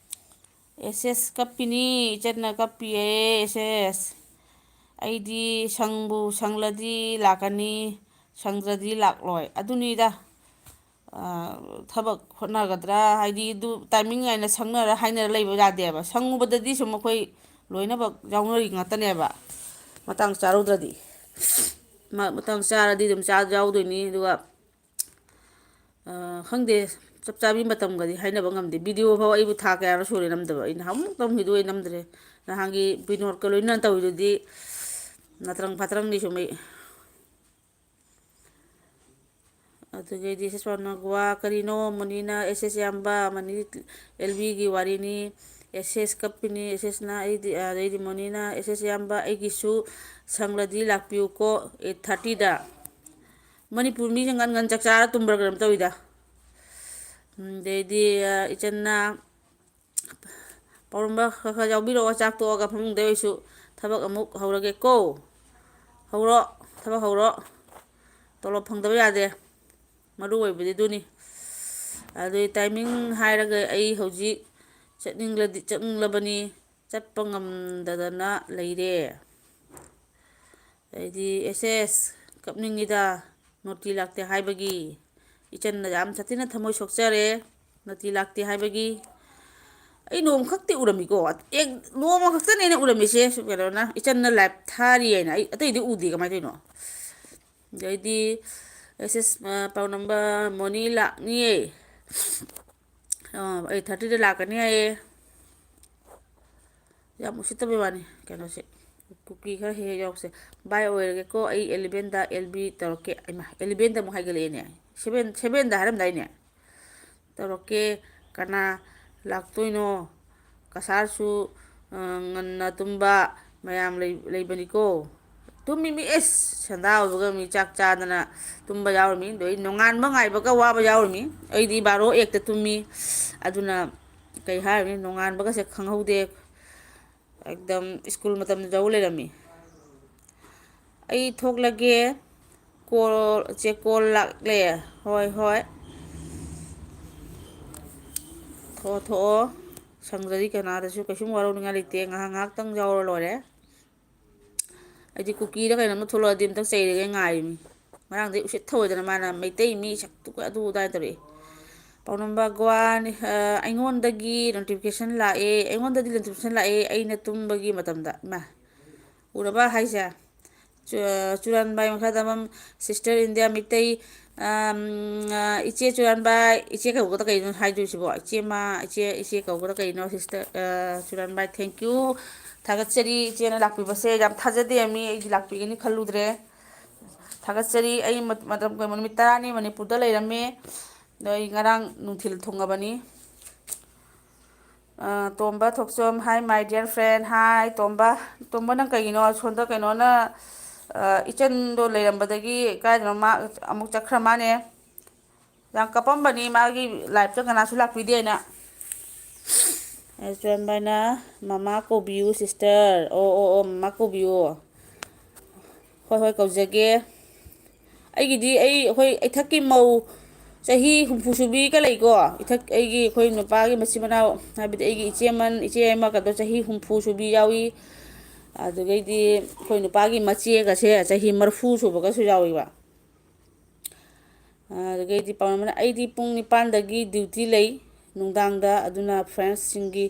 ꯑꯦꯁ ꯑꯦꯁ ꯀꯞꯄꯤꯅꯤ, ꯏꯆꯟꯅ ꯀꯞꯄꯤꯌꯦ, ꯑꯦꯁ ꯑꯦꯁ꯫ ꯑꯩꯗꯤ ꯁꯪꯕꯨ ꯁꯪꯂꯗꯤ ꯂꯥꯛꯀꯅꯤ, ꯁꯪꯗ꯭ꯔꯗꯤ ꯂꯥꯛꯂꯣꯏ꯫ ꯑꯗꯨꯅꯤꯗ꯫ ꯊꯕꯛ ꯍꯣꯠꯅꯒꯗ꯭ꯔꯥ ꯍꯥꯏꯗꯤ, ꯑꯗꯨ ꯇꯥꯏꯃꯤꯡ ꯍꯥꯏꯅ ꯁꯪꯅꯔ ꯍꯥꯏꯅꯔ ꯂꯩꯕ ꯌꯥꯗꯦꯕ꯫ ꯁꯪꯉꯨꯕꯗꯗꯤ ꯁꯨꯝ ꯑꯩꯈꯣꯏ ꯂꯣꯏꯅꯃꯛ ꯌꯥꯎꯅꯔꯤ ꯉꯥꯛꯇꯅꯦꯕ, ꯃꯇꯥꯡ ꯆꯥꯔꯨꯗ꯭ꯔꯗꯤ꯫ ꯃ-, ꯃꯇꯥꯡ ꯆꯥꯔꯗꯤ ꯑꯗꯨꯝ ꯆꯥ ꯌꯥꯎꯗꯣꯏꯅꯤ꯫ ꯑꯗꯨꯒ, ꯑ, ꯈꯪꯗꯦ, ꯆꯞ ꯆꯥꯕꯤ ꯃꯇꯝꯒꯗꯤ ꯍꯥꯏꯅꯕ ꯉꯝꯗꯦ꯫ ꯚꯤꯗꯤꯑꯣ ꯐꯥꯎ ꯑꯩꯕꯨ ꯊꯥ ꯀꯌꯥꯔꯣ ꯁꯨꯔꯦ ꯅꯝꯗꯕ꯫ ꯑꯩꯅ ꯑꯃꯨꯛꯇꯪ ꯚꯤꯗꯤꯑꯣ ꯑꯩ ꯅꯝꯗ꯭ꯔꯦ꯫ ꯅꯍꯥꯟꯒꯤ ꯕꯤꯅꯣꯗꯀ ꯂꯣꯏꯅꯅ ꯇꯧꯔꯤꯗꯨꯗꯤ ꯅꯇ꯭ꯔꯪ ꯐꯥꯇ꯭ꯔꯪꯅꯤ ꯁꯨꯝ ꯑꯩ꯫ ꯑꯗꯨꯗꯒꯤꯗꯤ ꯁꯤꯁꯄꯥꯅ ꯒꯣꯋꯥ ꯀꯔꯤꯅꯣ? ꯃꯨꯅꯤꯅ ꯑꯦꯁ ꯑꯦꯁ ꯏꯌꯥꯝꯕ, ꯃꯅꯤ ꯑꯦꯜ ꯕꯤꯒꯤ ꯋꯥꯔꯤꯅꯤ꯫ ꯑꯦꯁ ꯑꯦꯁ ꯀꯞꯄꯤꯅꯤ꯫ ꯑꯦꯁ ꯑꯦꯁꯅ ꯑꯩꯗꯤ, ꯑꯗꯩꯗꯤ ꯃꯨꯅꯤꯅ ꯑꯦꯁ ꯑꯦꯁ ꯏꯌꯥꯝꯕ, ꯑꯩꯒꯤꯁꯨ ꯁꯪꯂꯗꯤ ꯂꯥꯛꯄꯤꯌꯨꯀꯣ ꯑꯩꯠ ꯊꯥꯔꯇꯤꯗ꯫ ꯃꯅꯤꯄꯨꯔ ꯃꯤꯁꯦ ꯉꯟ ꯉꯟ ꯆꯥꯛ ꯆꯥꯔ ꯇꯨꯝꯕ꯭ꯔꯥ ꯀꯩꯅꯣꯝ ꯇꯧꯋꯤꯗ꯫ ꯎꯝ, ꯑꯗꯩꯗꯤ, ꯑ, ꯏꯆꯟꯅ ꯄꯥꯎꯔꯝꯕ ꯈꯔ ꯈꯔ ꯌꯥꯎꯕꯤꯔꯛꯑꯣ, ꯆꯥꯛ ꯇꯣꯛꯑꯒ ꯐꯃꯨꯡꯗ ꯑꯣꯏꯁꯨ꯫ ꯊꯕꯛ ꯑꯃꯨꯛ ꯍꯧꯔꯒꯦꯀꯣ꯫ ꯍꯧꯔꯣ, ꯊꯕꯛ ꯍꯧꯔꯣ꯫ ꯇꯣꯂꯣꯞ ꯐꯪꯗꯕ ꯌꯥꯗꯦ꯫ ꯃꯔꯨ ꯑꯣꯏꯕꯗꯤ ꯑꯗꯨꯅꯤ꯫ ꯑꯗꯨꯒꯤ ꯇꯥꯏꯃꯤꯡ ꯍꯥꯏꯔꯒ ꯑꯩ ꯍꯧꯖꯤꯛ ꯆꯠꯅꯤꯡꯂꯗꯤ, ꯆꯠꯅꯤꯡꯂꯕꯅꯤ, ꯆꯠꯄ ꯉꯝꯗꯗꯅ ꯂꯩꯔꯦ꯫ ꯑꯗꯩꯗꯤ, "ꯑꯦꯁ ꯑꯦꯁ, ꯀꯞꯅꯤꯡꯉꯤꯗ, ꯅꯣꯇꯤ ꯂꯥꯛꯇꯦ ꯍꯥꯏꯕꯒꯤ꯫ ꯏꯆꯟꯅ ꯌꯥꯝ ꯁꯥꯊꯤꯅ ꯊꯃꯣꯏ ꯁꯣꯛꯆꯔꯦ, ꯅꯣꯇꯤ ꯂꯥꯛꯇꯦ ꯍꯥꯏꯕꯒꯤ"꯫ ꯑꯩ ꯅꯣꯡꯃꯈꯛꯇꯤ ꯎꯔꯝꯃꯤꯀꯣ, ꯑꯦ, ꯅꯣꯡꯃꯈꯛꯇꯅꯦ ꯑꯩꯅ ꯎꯔꯝꯃꯤꯁꯦ, ꯀꯩꯅꯣꯅ, ꯏꯆꯟꯅ ꯂꯥꯏꯚ ꯊꯥꯔꯤ ꯍꯥꯏꯅ꯫ ꯑꯩ ꯑꯇꯩꯗꯤ ꯎꯗꯦ, ꯀꯃꯥꯏꯅ ꯇꯧꯔꯤꯅꯣ? ꯑꯗꯩꯗꯤ, "ꯑꯦꯁ ꯑꯦꯁ, ꯑ, ꯄꯥꯎ ꯅꯝꯕ ꯃꯣꯅꯤ ꯂꯥꯛꯅꯤꯌꯦ, ꯑ, ꯑꯩꯠ ꯊꯥꯔꯇꯤꯗ ꯂꯥꯛꯀꯅꯤ ꯍꯥꯏꯌꯦ"꯫ ꯌꯥꯝ ꯎꯁꯤꯠꯇꯕꯩ ꯋꯥꯅꯤ ꯀꯩꯅꯣꯁꯦ꯫ ꯀꯨꯀꯤ ꯈꯔ ꯍꯦꯛ ꯍꯦꯛ ꯌꯥꯎꯔꯛꯁꯦ꯫ "ꯚꯥꯏ ꯑꯣꯏꯔꯒꯦꯀꯣ, ꯑꯩ ꯑꯦꯂꯦꯚꯦꯟꯗ ꯑꯦꯜ ꯕꯤ ꯇꯧꯔꯛꯀꯦ"꯫ ꯏꯃꯥ, ꯑꯦꯂꯦꯚꯦꯟꯗ ꯑꯃꯨꯛ ꯍꯥꯏꯒꯠꯂꯛꯑꯦꯅꯦ꯫ ꯁꯦꯚꯦꯟ, ꯁꯦꯚꯦꯟꯗ ꯍꯥꯏꯔꯝꯗꯥꯏꯅꯦ? "ꯇꯧꯔꯛꯀꯦ, ꯀꯅꯥ ꯂꯥꯛꯇꯣꯏꯅꯣ? ꯀꯁꯥꯔꯁꯨ, ꯑ, ꯉꯟꯅ ꯇꯨꯝꯕ ꯃꯌꯥꯝ ꯂꯩ-, ꯂꯩꯕꯅꯤꯀꯣ"꯫ ꯇꯨꯝꯃꯤ ꯃꯤ, ꯑꯦꯁ, ꯁꯦꯟꯗꯥ ꯑꯣꯏꯕꯒ ꯃꯤ ꯆꯥꯛ ꯆꯥꯗꯅ ꯇꯨꯝꯕ ꯌꯥꯎꯔꯤꯃꯤ꯫ ꯑꯗꯩ ꯅꯣꯡꯉꯥꯟꯕ ꯉꯥꯏꯕꯒ ꯋꯥꯕ ꯌꯥꯎꯔꯤꯃꯤ꯫ ꯑꯩꯗꯤ ꯕꯥꯔꯣ ꯑꯦꯛꯇ ꯇꯨꯝꯃꯤ꯫ ꯑꯗꯨꯅ ꯀꯩ ꯍꯥꯏꯔꯨꯅꯤ, ꯅꯣꯡꯉꯥꯟꯕꯒꯁꯦ ꯈꯪꯍꯧꯗꯦ꯫ ꯑꯦꯛꯗꯝ ꯁ꯭ꯀꯨꯜ ꯃꯇꯝꯗ ꯌꯧ ꯂꯩꯔꯝꯃꯤ꯫ "ꯑꯩ ꯊꯣꯛꯂꯒꯦ, ꯀꯣꯜ, ꯆꯦ, ꯀꯣꯜ ꯂꯥꯛꯂꯦ"꯫ "ꯍꯣꯏ, ꯍꯣꯏ, ꯊꯣꯛꯑꯣ, ꯊꯣꯛꯑꯣ, ꯁꯪꯗ꯭ꯔꯗꯤ ꯀꯅꯥꯗꯁꯨ ꯀꯩꯁꯨꯝ ꯋꯥꯔꯧꯅꯤꯡꯉꯥꯏ ꯂꯩꯇꯦ, ꯉꯥꯏꯍꯥꯛ ꯉꯥꯏꯍꯥꯛꯇꯪ ꯌꯥꯎꯔ ꯂꯣꯏꯔꯦ"꯫ ꯑꯩꯗꯤ ꯀꯨꯀꯤꯗ ꯀꯩꯅꯣꯝꯇ ꯊꯣꯛꯂꯛꯑꯗꯤ ꯑꯝꯇ ꯆꯩꯔꯒꯦ ꯉꯥꯏꯔꯤꯃꯤ꯫ ꯉꯔꯥꯡꯗꯩ ꯎꯁꯤꯠ ꯊꯑꯣꯏꯗꯅ ꯃꯥꯅ ꯃꯩꯇꯩ ꯃꯤ ꯁꯛꯇꯨꯒ ꯑꯗꯨ ꯑꯗꯥ ꯇꯧꯔꯛꯑꯦ꯫ ꯄꯥꯎ ꯅꯝꯕ ꯒꯣꯋꯥꯅꯤ, ꯑ, ꯑꯩꯉꯣꯟꯗꯒꯤ ꯅꯣꯇꯤꯐꯤꯀꯦꯁꯟ ꯂꯥꯛꯑꯦ, ꯑꯩꯉꯣꯟꯗꯗꯤ ꯅꯣꯇꯤꯐꯤꯀꯦꯁꯟ ꯂꯥꯛꯑꯦ, ꯑꯩꯅ ꯇꯨꯝꯕꯒꯤ ꯃꯇꯝꯗ꯫ ꯏꯃꯥ, ꯎꯔꯕ ꯍꯥꯏꯁꯦ? ꯆꯨ-, ꯆꯨꯔꯥꯟꯕꯥꯏ ꯃꯈꯥꯗ ꯑꯃꯝ, ꯁꯤꯁꯇꯔ ꯏꯟꯗꯤꯌꯥ ꯃꯤꯇꯩ, ꯑꯝ, ꯑ, ꯏꯆꯦ ꯆꯨꯔꯥꯟꯕꯥꯏ, ꯏꯆꯦ ꯀꯧꯕꯗ ꯀꯩꯅꯣ ꯍꯥꯏꯗꯣꯏꯁꯤꯕꯣ? ꯏꯆꯦ ꯃꯥ, ꯏꯆꯦ, ꯏꯆꯦ ꯀꯧꯕꯗ ꯀꯩꯅꯣ, ꯁꯤꯁꯇꯔ, ꯑ, ꯆꯨꯔꯥꯟꯕꯥꯏ, thank you꯫ ꯊꯥꯒꯠꯆꯔꯤ ꯏꯆꯦꯅ ꯂꯥꯛꯄꯤꯕꯁꯦ, ꯌꯥꯝ ꯊꯥꯖꯗꯦ ꯃꯤ ꯑꯩꯗꯤ ꯂꯥꯛꯄꯤꯒꯅꯤ ꯈꯜꯂꯨꯗ꯭ꯔꯦ꯫ ꯊꯥꯒꯠꯆꯔꯤ꯫ ꯑꯩ ꯃꯠ-, ꯃꯇꯝ ꯀꯩꯅꯣ, ꯅꯨꯃꯤꯠ ꯇꯔꯥꯅꯤ ꯃꯅꯤꯄꯨꯔꯗ ꯂꯩꯔꯝꯃꯦ꯫ ꯑꯗꯣ ꯑꯩ ꯉꯔꯥꯡ ꯅꯨꯡꯊꯤꯜ ꯊꯨꯡꯉꯕꯅꯤ꯫ ꯑ, ꯇꯣꯝꯕ ꯊꯣꯛꯆꯣꯝ, hi my dear friend, hi ꯇꯣꯝꯕ꯫ ꯇꯣꯝꯕ, ꯅꯪ ꯀꯩꯒꯤꯅꯣ ꯁꯣꯝꯗ ꯀꯩꯅꯣꯅ, ꯑ, ꯏꯆꯟꯗꯣ ꯂꯩꯔꯝꯕꯗꯒꯤ ꯀꯥꯏꯗꯅꯣ ꯃꯥ ꯑꯃꯨꯛ ꯆꯠꯈ꯭ꯔ ꯃꯥꯅꯦ꯫ ꯌꯥꯝ ꯀꯞꯄꯝꯕꯅꯤ ꯃꯥꯒꯤ live-ꯇ ꯀꯅꯥꯁꯨ ꯂꯥꯛꯄꯤꯗꯦꯅ꯫ ꯑ, ꯆꯨꯔꯥꯟꯕꯥꯏꯅ, "ꯃꯃꯥ ꯀꯧꯕꯤꯌꯨ sister"꯫ ꯑꯣ, ꯑꯣ, ꯑꯣ, ꯃꯃꯥ ꯀꯧꯕꯤꯌꯨ꯫ ꯍꯣꯏ, ꯍꯣꯏ, ꯀꯧꯖꯒꯦ꯫ ꯑꯩꯒꯤꯗꯤ ꯑꯩ, ꯑꯩꯈꯣꯏ ꯏꯊꯛꯀꯤ ꯃꯧ ꯆꯍꯤ ꯍꯨꯝꯐꯨ ꯁꯨꯕꯤꯒ ꯂꯩꯀꯣ꯫ ꯏꯊꯛ-, ꯑꯩꯒꯤ, ꯑꯩꯈꯣꯏ ꯅꯨꯄꯥꯒꯤ ꯃꯆꯤꯟ ꯃꯅꯥꯎ, ꯍꯥꯏꯕꯗꯤ ꯑꯩꯒꯤ ꯏꯆꯦ ꯑꯃ, ꯏꯆꯦ ꯑꯃꯒꯗꯣ ꯆꯍꯤ ꯍꯨꯝꯐꯨ ꯁꯨꯕꯤ ꯌꯥꯎꯏ꯫ ꯑꯗꯨꯗꯒꯤꯗꯤ ꯑꯩꯈꯣꯏ ꯅꯨꯄꯥꯒꯤ ꯃꯆꯦꯒꯁꯦ ꯆꯍꯤ ꯃꯔꯤꯐꯨ ꯁꯨꯕꯒꯁꯨ ꯌꯥꯎꯏꯕ꯫ ꯑꯗꯨꯗꯒꯤꯗꯤ ꯄꯥꯎꯅꯝꯕꯅ, "ꯑꯩꯗꯤ ꯄꯨꯡ ꯅꯤꯄꯥꯟꯗꯒꯤ duty ꯂꯩ ꯅꯨꯡꯗꯥꯡꯗ, ꯑꯗꯨꯅ friends-ꯁꯤꯡꯒꯤ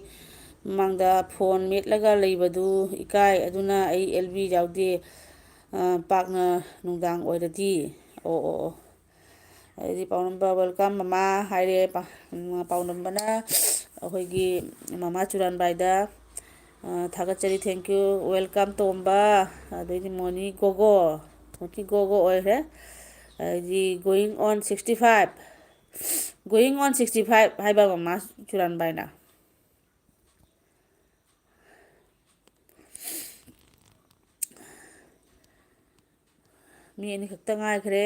ꯃꯃꯥꯡꯗ phone ꯃꯦꯠꯂꯒ ꯂꯩꯕꯗꯨ ꯏꯀꯥꯏ, ꯑꯗꯨꯅ ꯑꯩ L B ꯌꯥꯎꯗꯦ, ꯑ, ꯄꯥꯛꯅ ꯅꯨꯡꯗꯥꯡ ꯑꯣꯏꯔꯗꯤ"꯫ ꯑꯣ, ꯑꯣ, ꯑꯣ꯫ ꯑꯗꯩꯗꯤ ꯄꯥꯎꯅꯝꯕ, "Welcome ꯃꯃꯥ" ꯍꯥꯏꯔꯦ꯫ ꯄꯥ-, ꯎꯝ, ꯄꯥꯎꯅꯝꯕꯅ ꯑꯩꯈꯣꯏꯒꯤ ꯃꯃꯥ ꯆꯨꯔꯥꯟꯕꯥꯏꯗ, ꯑ, ꯊꯥꯒꯠꯆꯔꯤ, thank you, welcome ꯇꯣꯝꯕ꯫ ꯑꯗꯩꯗꯤ ꯃꯣꯅꯤ ꯒꯣꯒꯣ, ꯃꯣꯅꯤ ꯒꯣꯒꯣ ꯑꯣꯏꯈ꯭ꯔꯦ꯫ ꯑꯗꯩꯗꯤ going on sixty five, going on sixty five ꯍꯥꯏꯕ ꯃꯃꯥ ꯆꯨꯔꯥꯟꯕꯥꯏꯅ꯫ ꯃꯤ ꯑꯅꯤꯈꯛꯇ ꯉꯥꯏꯈ꯭ꯔꯦ꯫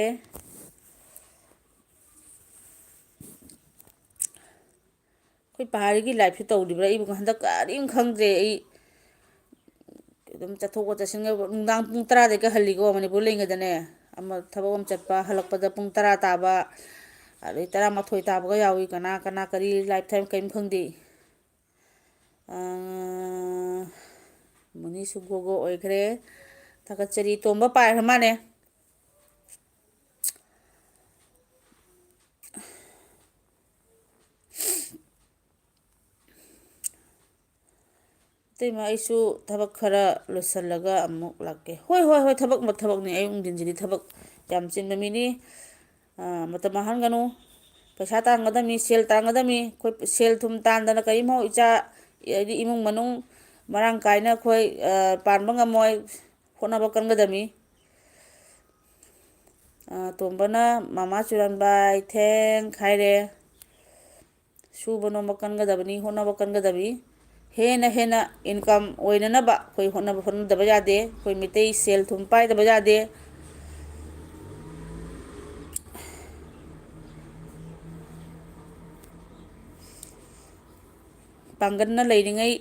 ꯑꯩꯈꯣꯏ ꯄꯍꯥꯔꯤꯒꯤ live-ꯁꯨ ꯇꯧꯔꯤꯕ꯭ꯔꯥ? ꯑꯩꯕꯨ ꯍꯟꯗꯛ ꯀꯔꯤꯝ ꯈꯪꯗ꯭ꯔꯦ꯫ ꯑꯩ ꯑꯗꯨꯝ ꯆꯠꯊꯣꯛꯄ ꯆꯠꯁꯤꯟꯒ ꯅꯨꯡꯗꯥꯡ ꯄꯨꯡ ꯇꯔꯥꯗꯒꯤ ꯍꯜꯂꯤꯀꯣ, ꯃꯅꯤꯄꯨꯔ ꯂꯩꯉꯩꯗꯅꯦ꯫ ꯑꯃ ꯊꯕꯛ ꯑꯃ ꯆꯠꯄ, ꯍꯜꯂꯛꯄꯗ ꯄꯨꯡ ꯇꯔꯥ ꯇꯥꯕ, ꯑꯗꯩ ꯇꯔꯥꯃꯥꯊꯣꯏ ꯇꯥꯕꯒ ꯌꯥꯎꯏ꯫ ꯀꯅꯥ, ꯀꯅꯥ ꯀꯔꯤ live time ꯀꯔꯤꯝ ꯈꯪꯗꯦ꯫ ꯑꯥ, ꯃꯨꯅꯤꯁꯨ ꯒꯣꯒꯣ ꯑꯣꯏꯈ꯭ꯔꯦ꯫ ꯊꯥꯒꯠꯆꯔꯤ꯫ ꯇꯣꯝꯕ ꯄꯥꯏꯈ꯭ꯔ ꯃꯥꯅꯦ꯫ ꯏꯇꯩꯃ, ꯑꯩꯁꯨ ꯊꯕꯛ ꯈꯔ ꯂꯣꯏꯁꯤꯜꯂꯒ ꯑꯃꯨꯛ ꯂꯥꯛꯀꯦ꯫ ꯍꯣꯏ, ꯍꯣꯏ, ꯍꯣꯏ, ꯊꯕꯛ, ꯊꯕꯛꯅꯤ꯫ ꯑꯌꯨꯛ ꯅꯨꯡꯊꯤꯟꯁꯤꯗꯤ ꯊꯕꯛ ꯌꯥꯝ ꯆꯤꯟꯕ ꯃꯤꯅꯤ꯫ ꯑꯥ, ꯃꯇꯝ ꯃꯥꯡꯍꯟꯒꯅꯨ꯫ ꯄꯩꯁꯥ ꯇꯥꯟꯒꯗꯕꯅꯤ, ꯁꯦꯜ ꯇꯥꯟꯒꯗꯕꯅꯤ꯫ ꯑꯩꯈꯣꯏ ꯁꯦꯜ ꯊꯨꯝ ꯇꯥꯟꯗꯅ ꯀꯔꯤꯝꯐꯥꯎ ꯏꯆꯥ, ꯍꯥꯏꯗꯤ ꯏꯃꯨꯡ ꯃꯅꯨꯡ ꯃꯔꯥꯡ ꯀꯥꯏꯅ ꯑꯩꯈꯣꯏ, ꯑꯥ, ꯄꯥꯟꯕ ꯉꯝꯃꯣꯏ꯫ ꯍꯣꯠꯅꯕ ꯀꯟꯒꯗꯕꯅꯤ꯫ ꯑꯥ, ꯇꯣꯝꯕꯅ "ꯃꯃꯥ ꯆꯨꯔꯥꯟꯕꯥꯏ ꯊꯦꯡ" ꯍꯥꯏꯔꯦ꯫ ꯁꯨꯕ ꯅꯣꯝꯕ ꯀꯟꯒꯗꯕꯅꯤ, ꯍꯣꯠꯅꯕ ꯀꯟꯒꯗꯕꯅꯤ꯫ ꯍꯦꯟꯅ ꯍꯦꯟꯅ income ꯑꯣꯏꯅꯅꯕ ꯑꯩꯈꯣꯏ ꯍꯣꯠꯅꯕ, ꯍꯣꯠꯅꯗꯕ ꯌꯥꯗꯦ꯫ ꯑꯩꯈꯣꯏ ꯃꯤꯇꯩ ꯁꯦꯜ ꯊꯨꯝ ꯄꯥꯏꯗꯕ ꯌꯥꯗꯦ꯫ ꯄꯥꯡꯒꯜꯅ ꯂꯩꯔꯤꯉꯩ,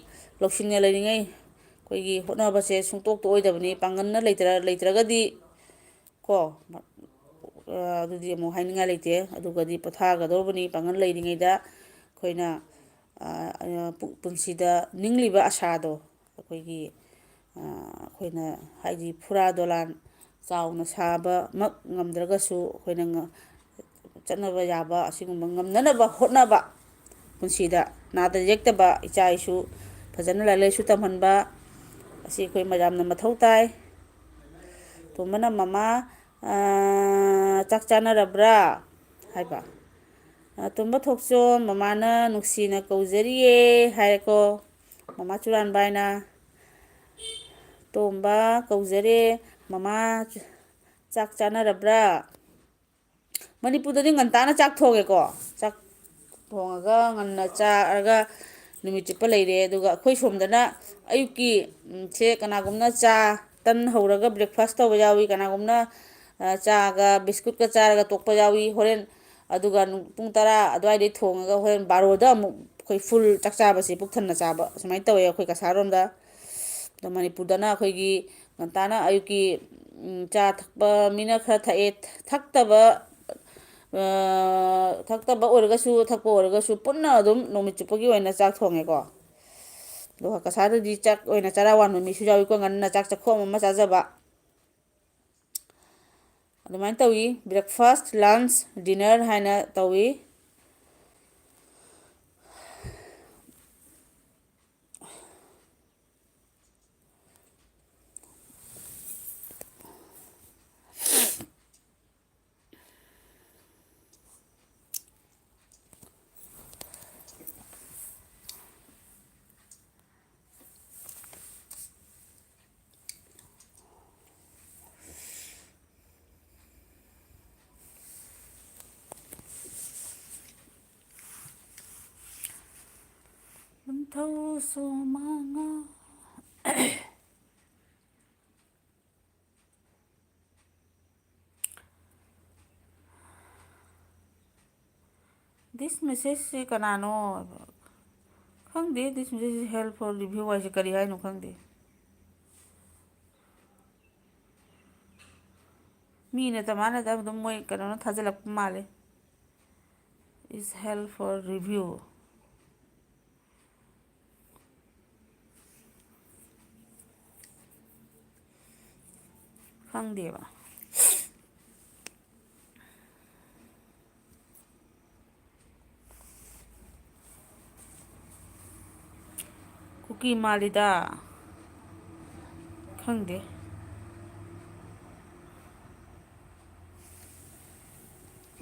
ꯂꯧꯁꯤꯡꯅ ꯂꯩꯔꯤꯉꯩ, ꯑꯩꯈꯣꯏꯒꯤ ꯍꯣꯠꯅꯕꯁꯦ ꯁꯨꯡꯇꯣꯛ ꯇꯣꯛꯑꯣꯏꯗꯕꯅꯤ꯫ ꯄꯥꯡꯒꯜꯅ ꯂꯩꯇ꯭ꯔ-, ꯂꯩꯇ꯭ꯔꯒꯗꯤ ꯀꯣ, ꯑ, ꯑꯗꯨꯗꯤ ꯑꯃꯨꯛ ꯍꯥꯏꯅꯤꯡꯉꯥꯏ ꯂꯩꯇꯦ꯫ ꯑꯗꯨꯒꯗꯤ ꯄꯣꯊꯥꯒꯗꯧꯕꯅꯤ꯫ ꯄꯥꯡꯒꯜ ꯂꯩꯔꯤꯉꯩꯗ ꯑꯩꯈꯣꯏꯅ, ꯑ, ꯑ, ꯄꯨ-, ꯄꯨꯟꯁꯤꯗ ꯅꯤꯡꯂꯤꯕ ꯑꯁꯥꯗꯣ ꯑꯩꯈꯣꯏꯒꯤ, ꯑ, ꯑꯩꯈꯣꯏꯅ ꯍꯥꯏꯗꯤ ꯐꯨꯔꯥ ꯗꯣꯂꯥꯟ ꯆꯥꯎꯅ ꯁꯥꯕꯃꯛ ꯉꯝꯗ꯭ꯔꯒꯁꯨ ꯑꯩꯈꯣꯏꯅ ꯉ-, ꯆꯠꯅꯕ ꯌꯥꯕ ꯑꯁꯤꯒꯨꯝꯕ ꯉꯝꯅꯅꯕ ꯍꯣꯠꯅꯕ, ꯄꯨꯟꯁꯤꯗ ꯅꯥꯗ ꯌꯦꯛꯇꯕ ꯏꯆꯥ ꯏꯁꯨ ꯐꯖꯅ ꯂꯥꯏꯔꯤꯛ ꯂꯥꯏꯁꯨ ꯇꯝꯍꯟꯕ ꯑꯁꯤ ꯑꯩꯈꯣꯏ ꯃꯌꯥꯝꯅ ꯃꯊꯧ ꯇꯥꯏ꯫ ꯇꯣꯝꯕꯅ "ꯃꯃꯥ, ꯑꯥ, ꯆꯥꯛ ꯆꯥꯅꯔꯕ꯭ꯔꯥ?" ꯍꯥꯏꯕ꯫ ꯑꯥ, "ꯇꯣꯝꯕ ꯊꯣꯛꯆꯣꯝ, ꯃꯃꯥꯅ ꯅꯨꯡꯁꯤꯅ ꯀꯧꯖꯔꯤꯌꯦ" ꯍꯥꯏꯔꯦꯀꯣ꯫ ꯃꯃꯥ ꯆꯨꯔꯥꯟꯕ ꯍꯥꯏꯅ꯫ "ꯇꯣꯝꯕ ꯀꯧꯖꯔꯦ, ꯃꯃꯥ ꯆꯥꯛ ꯆꯥꯅꯔꯕ꯭ꯔꯥ?" ꯃꯅꯤꯄꯨꯔꯗꯗꯤ ꯉꯟꯇꯥꯅ ꯆꯥꯛ ꯊꯣꯡꯉꯦꯀꯣ꯫ ꯆꯥꯛ ꯊꯣꯡꯉꯒ ꯉꯟꯅ ꯆꯥꯔꯒ ꯅꯨꯃꯤꯠ ꯆꯨꯞꯄ ꯂꯩꯔꯦ꯫ ꯑꯗꯨꯒ ꯑꯩꯈꯣꯏ ꯁꯣꯝꯗꯅ ꯑꯌꯨꯛꯀꯤ, ꯎꯝ, ꯁꯦ ꯀꯅꯥꯒꯨꯝꯅ ꯆꯥ ꯇꯟ ꯍꯧꯔꯒ breakfast ꯇꯧꯕ ꯌꯥꯎꯏ, ꯀꯅꯥꯒꯨꯝꯅ, ꯑ, ꯆꯥꯒ ꯕꯤꯁꯀꯨꯠꯀ ꯆꯥꯔꯒ ꯇꯣꯛꯄ ꯌꯥꯎꯏ꯫ ꯍꯣꯔꯦꯟ ꯑꯗꯨꯒ ꯅꯨꯡ-, ꯄꯨꯡ ꯇꯔꯥ ꯑꯗꯨꯋꯥꯏꯗꯩ ꯊꯣꯡꯉꯒ ꯍꯣꯔꯦꯟ ꯕꯥꯔꯣꯗ ꯑꯃꯨꯛ ꯑꯩꯈꯣꯏ full ꯆꯥꯛ ꯆꯥꯕꯁꯦ, ꯄꯨꯛ ꯊꯟꯅ ꯆꯥꯕ, ꯁꯨꯃꯥꯏꯅ ꯇꯧꯋꯦ ꯑꯩꯈꯣꯏ ꯀꯁꯥꯔꯣꯝꯗ꯫ ꯑꯗꯣ ꯃꯅꯤꯄꯨꯔꯗꯅ ꯑꯩꯈꯣꯏꯒꯤ ꯉꯟꯇꯥꯅ ꯑꯌꯨꯛꯀꯤ, ꯎꯝ, ꯆꯥ ꯊꯛꯄ ꯃꯤꯅ ꯈꯔ ꯊꯛꯑꯦ, ꯊꯛꯇꯕ, ꯑ, ꯊꯛꯇꯕ ꯑꯣꯏꯔꯒꯁꯨ, ꯊꯛꯄ ꯑꯣꯏꯔꯒꯁꯨ ꯄꯨꯟꯅ ꯑꯗꯨꯝ ꯅꯨꯃꯤꯠ ꯆꯨꯞꯄꯒꯤ ꯑꯣꯏꯅ ꯆꯥꯛ ꯊꯣꯡꯉꯦꯀꯣ꯫ ꯑꯗꯨꯒ ꯀꯁꯥꯔꯗꯗꯤ ꯆꯥꯛ ꯑꯣꯏꯅ ꯆꯔꯥ ꯋꯥꯟꯕ ꯃꯤꯁꯨ ꯌꯥꯎꯏꯀꯣ, ꯉꯟꯅ ꯆꯥꯛ ꯆꯥꯛꯈꯣꯝ ꯑꯃ ꯆꯥꯖꯕ꯫ ꯑꯗꯨꯃꯥꯏꯅ ꯇꯧꯏ꯫ Breakfast, lunch, dinner ꯍꯥꯏꯅ ꯇꯧꯏ꯫ ꯊꯧ ꯁꯣꯃꯉꯥ꯫ This message ꯁꯤ ꯀꯅꯥꯅꯣ? ꯈꯪꯗꯦ, this message is held for review ꯍꯥꯏꯁꯦ ꯀꯔꯤ ꯍꯥꯏꯅꯣ ꯈꯪꯗꯦ꯫ ꯃꯤꯅ ꯇꯃꯥꯟꯅꯗ ꯑꯗꯨꯝ ꯃꯣꯏ ꯀꯩꯅꯣꯅ ꯊꯥꯖꯤꯜꯂꯛꯄ ꯃꯥꯜꯂꯦ꯫ Is held for review꯫ ꯈꯪꯗꯦꯕ꯫ ꯀꯨꯀꯤ ꯃꯥꯜꯂꯤꯗ꯫ ꯈꯪꯗꯦ꯫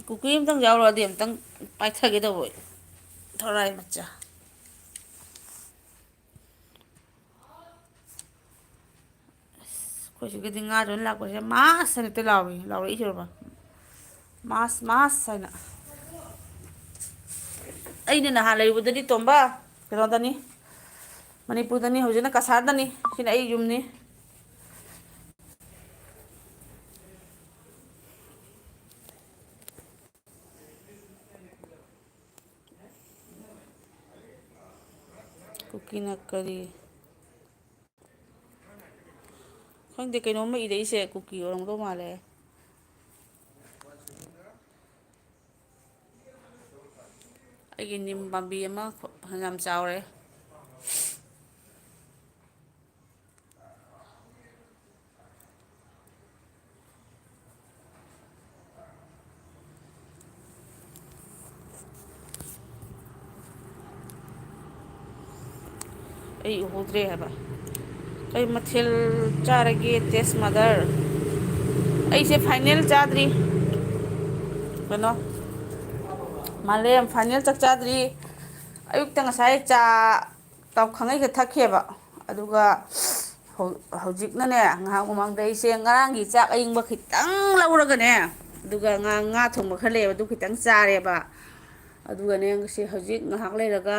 ꯀꯨꯀꯤ ꯑꯝꯇꯪ ꯌꯥꯎꯔꯛꯑꯗꯤ ꯑꯝꯇꯪ ꯄꯥꯏꯊꯒꯦ ꯇꯧꯕ꯫ ꯊꯣꯔꯥꯏ ꯃꯆꯥ꯫ ꯑꯁ, ꯑꯩꯈꯣꯏ ꯁꯤꯒꯤꯗꯤ ꯉꯥ ꯂꯣꯏ ꯂꯥꯛꯄꯁꯦ ꯃꯥꯁ ꯍꯥꯏꯅ ꯍꯦꯛꯇ ꯂꯥꯎꯏ, ꯂꯥꯎꯔꯛꯏꯁꯦ ꯕꯕꯥ꯫ ꯃꯥꯁ, ꯃꯥꯁ ꯍꯥꯏꯅ꯫ ꯑꯩꯅ ꯅꯍꯥꯟ ꯂꯩꯔꯨꯕꯗꯗꯤ, ꯇꯣꯝꯕ, ꯀꯩꯅꯣꯗꯅꯤ, ꯃꯅꯤꯄꯨꯔꯗꯅꯤ, ꯍꯧꯖꯤꯛꯅ ꯀꯁꯥꯔꯗꯅꯤ꯫ ꯁꯤꯅ ꯑꯩ ꯌꯨꯝꯅꯤ꯫ ꯀꯨꯀꯤꯅ ꯀꯔꯤ? ꯈꯪꯗꯦ, ꯀꯩꯅꯣꯝꯃ ꯏꯔꯛꯏꯁꯦ ꯀꯨꯀꯤ ꯑꯣꯏꯔꯝꯗꯧ ꯃꯥꯜꯂꯦ꯫ ꯑꯩꯒꯤ ꯅꯤꯝ ꯄꯥꯝꯕꯤ ꯑꯃ ꯌꯥꯝ ꯆꯥꯎꯔꯦ꯫ ꯑꯩ ꯎꯍꯧꯗ꯭ꯔꯦ ꯍꯥꯏꯕ꯫ ꯀꯩ ꯃꯊꯦꯜ ꯆꯥꯔꯒꯦ, ꯇꯦꯁ ꯃꯥꯗꯔ? ꯑꯩꯁꯦ ꯐꯥꯏꯅꯦꯜ ꯆꯥꯗ꯭ꯔꯤ꯫ ꯀꯩꯅꯣ, ꯃꯥꯂꯦꯝ ꯐꯥꯏꯅꯦꯜ ꯆꯥꯛ ꯆꯥꯗ꯭ꯔꯤ꯫ ꯑꯌꯨꯛꯇ ꯉꯁꯥꯏ ꯆꯥ ꯇꯞ ꯈꯪꯉꯩꯒ ꯊꯛꯈꯤꯑꯕ꯫ ꯑꯗꯨꯒ ꯍꯧ-, ꯍꯧꯖꯤꯛꯅꯅꯦ, ꯉꯥꯏꯍꯥꯛ ꯃꯃꯥꯡꯗ ꯑꯩꯁꯦ ꯉꯔꯥꯡꯒꯤ ꯆꯥꯛ ꯑꯌꯤꯡꯕ ꯈꯤꯇꯪ ꯂꯧꯔꯒꯅꯦ, ꯑꯗꯨꯒ ꯉꯥ, ꯉꯥ ꯊꯣꯡꯕ ꯈꯔ ꯂꯩꯌꯦꯕ, ꯑꯗꯨ ꯈꯤꯇꯪ ꯆꯥꯔꯦꯕ꯫ ꯑꯗꯨꯒꯅꯦ, ꯉꯁꯤ ꯍꯧꯖꯤꯛ ꯉꯥꯏꯍꯥꯛ ꯂꯩꯔꯒ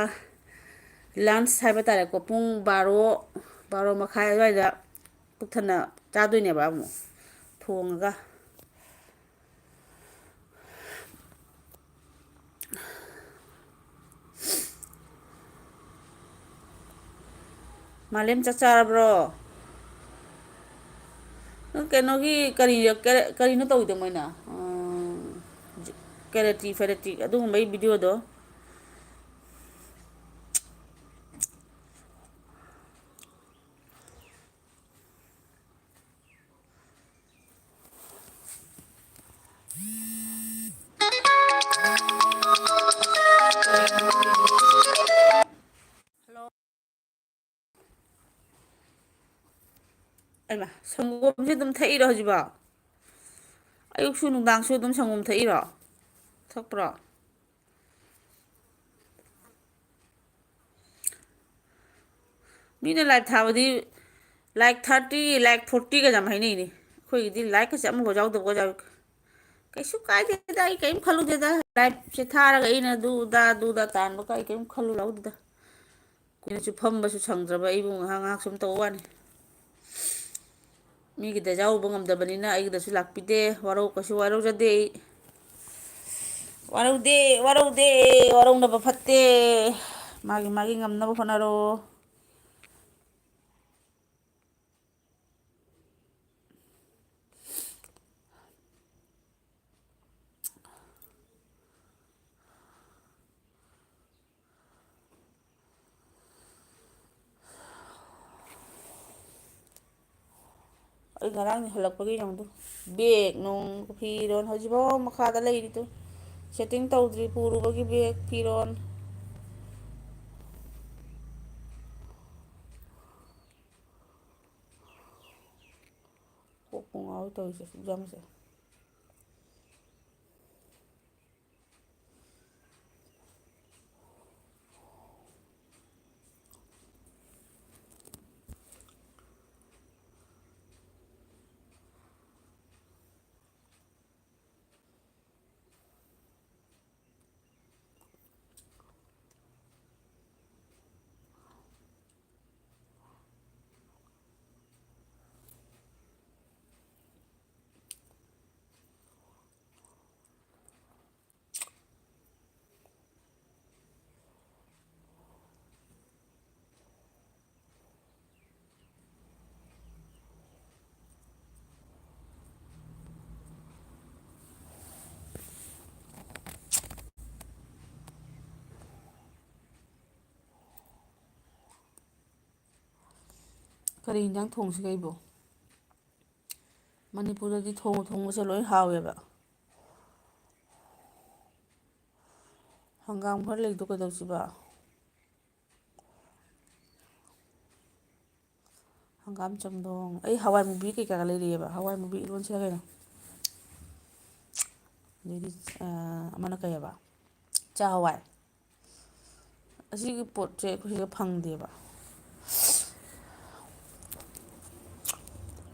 ꯂꯟꯁ ꯍꯥꯏꯕ ꯇꯥꯔꯦꯀꯣ, ꯄꯨꯡ ꯕꯥꯔꯣ, ꯕꯥꯔꯣ ꯃꯈꯥꯏ ꯑꯗꯨꯋꯥꯏꯗ ꯄꯨꯛ ꯊꯟꯅ ꯆꯥꯗꯣꯏꯅꯦꯕ ꯑꯃꯨꯛ ꯊꯣꯡꯉꯒ꯫ ꯃꯥꯂꯦꯝ, ꯆꯥꯛ ꯆꯥꯔꯕ꯭ꯔꯣ? ꯅꯪ ꯀꯩꯅꯣꯒꯤ ꯀꯔꯤ, ꯀꯔꯤꯅꯣ ꯇꯧꯋꯤꯗꯣ ꯃꯣꯏꯅ? ꯎꯝ, ꯀꯦꯔꯦꯇꯤ ꯐꯦꯔꯦꯇꯤ ꯑꯗꯨꯒꯨꯝꯕꯒꯤ ꯚꯤꯗꯤꯑꯣꯗꯣ꯫ ꯑꯩꯃ, ꯁꯪꯒꯣꯝꯁꯦ ꯑꯗꯨꯝ ꯊꯛꯏꯔꯣ ꯍꯧꯖꯤꯛꯐꯥꯎ? ꯑꯌꯨꯛꯁꯨ ꯅꯨꯡꯗꯥꯡꯁꯨ ꯑꯗꯨꯝ ꯁꯪꯒꯣꯝ ꯊꯛꯏꯔꯣ? ꯊꯛꯄ꯭ꯔꯣ? ꯃꯤꯅ ꯂꯥꯏꯛ ꯊꯥꯕꯗꯤ ꯂꯥꯏꯛ ꯊꯥꯔꯇꯤ, ꯂꯥꯏꯛ ꯐꯣꯔꯇꯤꯒ ꯌꯥꯝ ꯍꯥꯏꯅꯩꯅꯦ꯫ ꯑꯩꯈꯣꯏꯒꯤꯗꯤ ꯂꯥꯏꯛꯀꯁꯦ ꯑꯃꯐꯥꯎ ꯌꯥꯎꯗꯕꯒ ꯌꯥꯎꯏ꯫ ꯀꯩꯁꯨ ꯀꯥꯏꯗꯦꯗ, ꯑꯩ ꯀꯔꯤꯝ ꯈꯜꯂꯨꯗꯦꯗ꯫ ꯂꯥꯏꯛꯁꯦ ꯊꯥꯔꯒ ꯑꯩꯅ ꯑꯗꯨ ꯑꯗꯥ ꯑꯗꯨ ꯑꯗꯥ ꯇꯥꯟꯕ ꯀꯥꯏ ꯀꯔꯤꯝ ꯈꯜꯂꯨ ꯂꯧꯗꯦꯗ꯫ ꯀꯨꯏꯅꯁꯨ ꯐꯝꯕꯁꯨ ꯁꯪꯗ꯭ꯔꯕ ꯑꯩꯕꯨ ꯉꯥꯏꯍꯥꯛ ꯉꯥꯏꯍꯥꯛ ꯁꯨꯝ ꯇꯧꯕ ꯋꯥꯅꯤ꯫ ꯃꯤꯒꯤꯗ ꯌꯥꯎꯔꯨꯕ ꯉꯝꯗꯕꯅꯤꯅ ꯑꯩꯒꯤꯗꯁꯨ ꯂꯥꯛꯄꯤꯗꯦ꯫ ꯋꯥꯔꯧ, ꯀꯩꯁꯨ ꯋꯥꯔꯧꯖꯗꯦ ꯑꯩ꯫ ꯋꯥꯔꯧꯗꯦ, ꯋꯥꯔꯧꯗꯦ, ꯋꯥꯔꯧꯅꯕ ꯐꯠꯇꯦ꯫ ꯃꯥꯒꯤ ꯃꯥꯒꯤ ꯉꯝꯅꯕ ꯍꯣꯠꯅꯔꯣ꯫ ꯑꯩ ꯉꯔꯥꯡ ꯍꯜꯂꯛꯄꯒꯤ ꯌꯦꯡꯉꯨꯗꯨ, ꯕꯦꯒ ꯅꯨꯡ, ꯐꯤꯔꯣꯟ ꯍꯧꯖꯤꯛꯐꯥꯎ ꯃꯈꯥꯗ ꯂꯩꯔꯤꯗꯨ, ꯁꯦꯠꯇꯤꯡ ꯇꯧꯗ꯭ꯔꯤ꯫ ꯄꯨꯔꯨꯕꯒꯤ ꯕꯦꯒ, ꯐꯤꯔꯣꯟ꯫ ꯀꯣꯛꯄꯨ ꯉꯥꯎꯋꯤ ꯇꯧꯔꯤꯁꯦ ꯑꯦꯛꯖꯥꯝꯁꯦ꯫ ꯀꯔꯤ ꯌꯦꯟꯖꯥꯡ ꯊꯣꯡꯁꯤꯒꯦ ꯑꯩꯕꯨ? ꯃꯅꯤꯄꯨꯔꯗꯗꯤ ꯊꯣꯡꯉ ꯊꯣꯡꯕꯁꯦ ꯂꯣꯏ ꯍꯥꯎꯋꯦꯕ꯫ ꯍꯪꯒꯥꯝ ꯈꯔ ꯂꯩꯗꯣ ꯀꯩꯗꯧꯁꯤꯕ? ꯍꯪꯒꯥꯝ ꯆꯝꯊꯣꯡ꯫ ꯑꯩ ꯍꯋꯥꯏ ꯃꯨꯕꯤ ꯀꯩꯀꯥꯒ ꯂꯩꯔꯛꯑꯦꯕ꯫ ꯍꯋꯥꯏ ꯃꯨꯕꯤ ꯏꯔꯣꯟꯁꯤꯔ ꯀꯩꯅꯣ? ꯑꯗꯩꯗꯤ, ꯑ, ꯑꯃꯅ ꯀꯩ ꯍꯥꯏꯕ? ꯆꯥ ꯍꯋꯥꯏ꯫ ꯑꯁꯤꯒꯤ ꯄꯣꯠꯁꯦ ꯑꯩꯈꯣꯏ ꯁꯤꯗ ꯐꯪꯗꯦꯕ꯫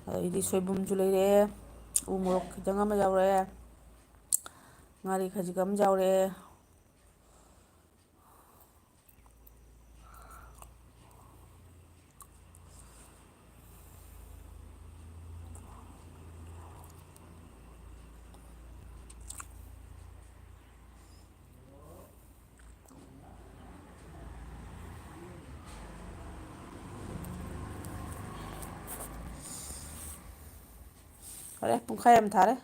ꯑꯗꯩꯗꯤ ꯁꯣꯏꯕꯨꯝꯁꯨ ꯂꯩꯔꯛꯑꯦ, ꯎ ꯃꯣꯔꯣꯛ ꯈꯤꯇꯪ ꯑꯃ ꯌꯥꯎꯔꯛꯑꯦ, ꯉꯥꯔꯤ ꯈꯖꯤꯛ ꯑꯃ ꯌꯥꯎꯔꯛꯑꯦ꯫ ꯐꯔꯦ, ꯄꯨꯡꯈꯥꯏ ꯑꯃ ꯊꯥꯔꯦ꯫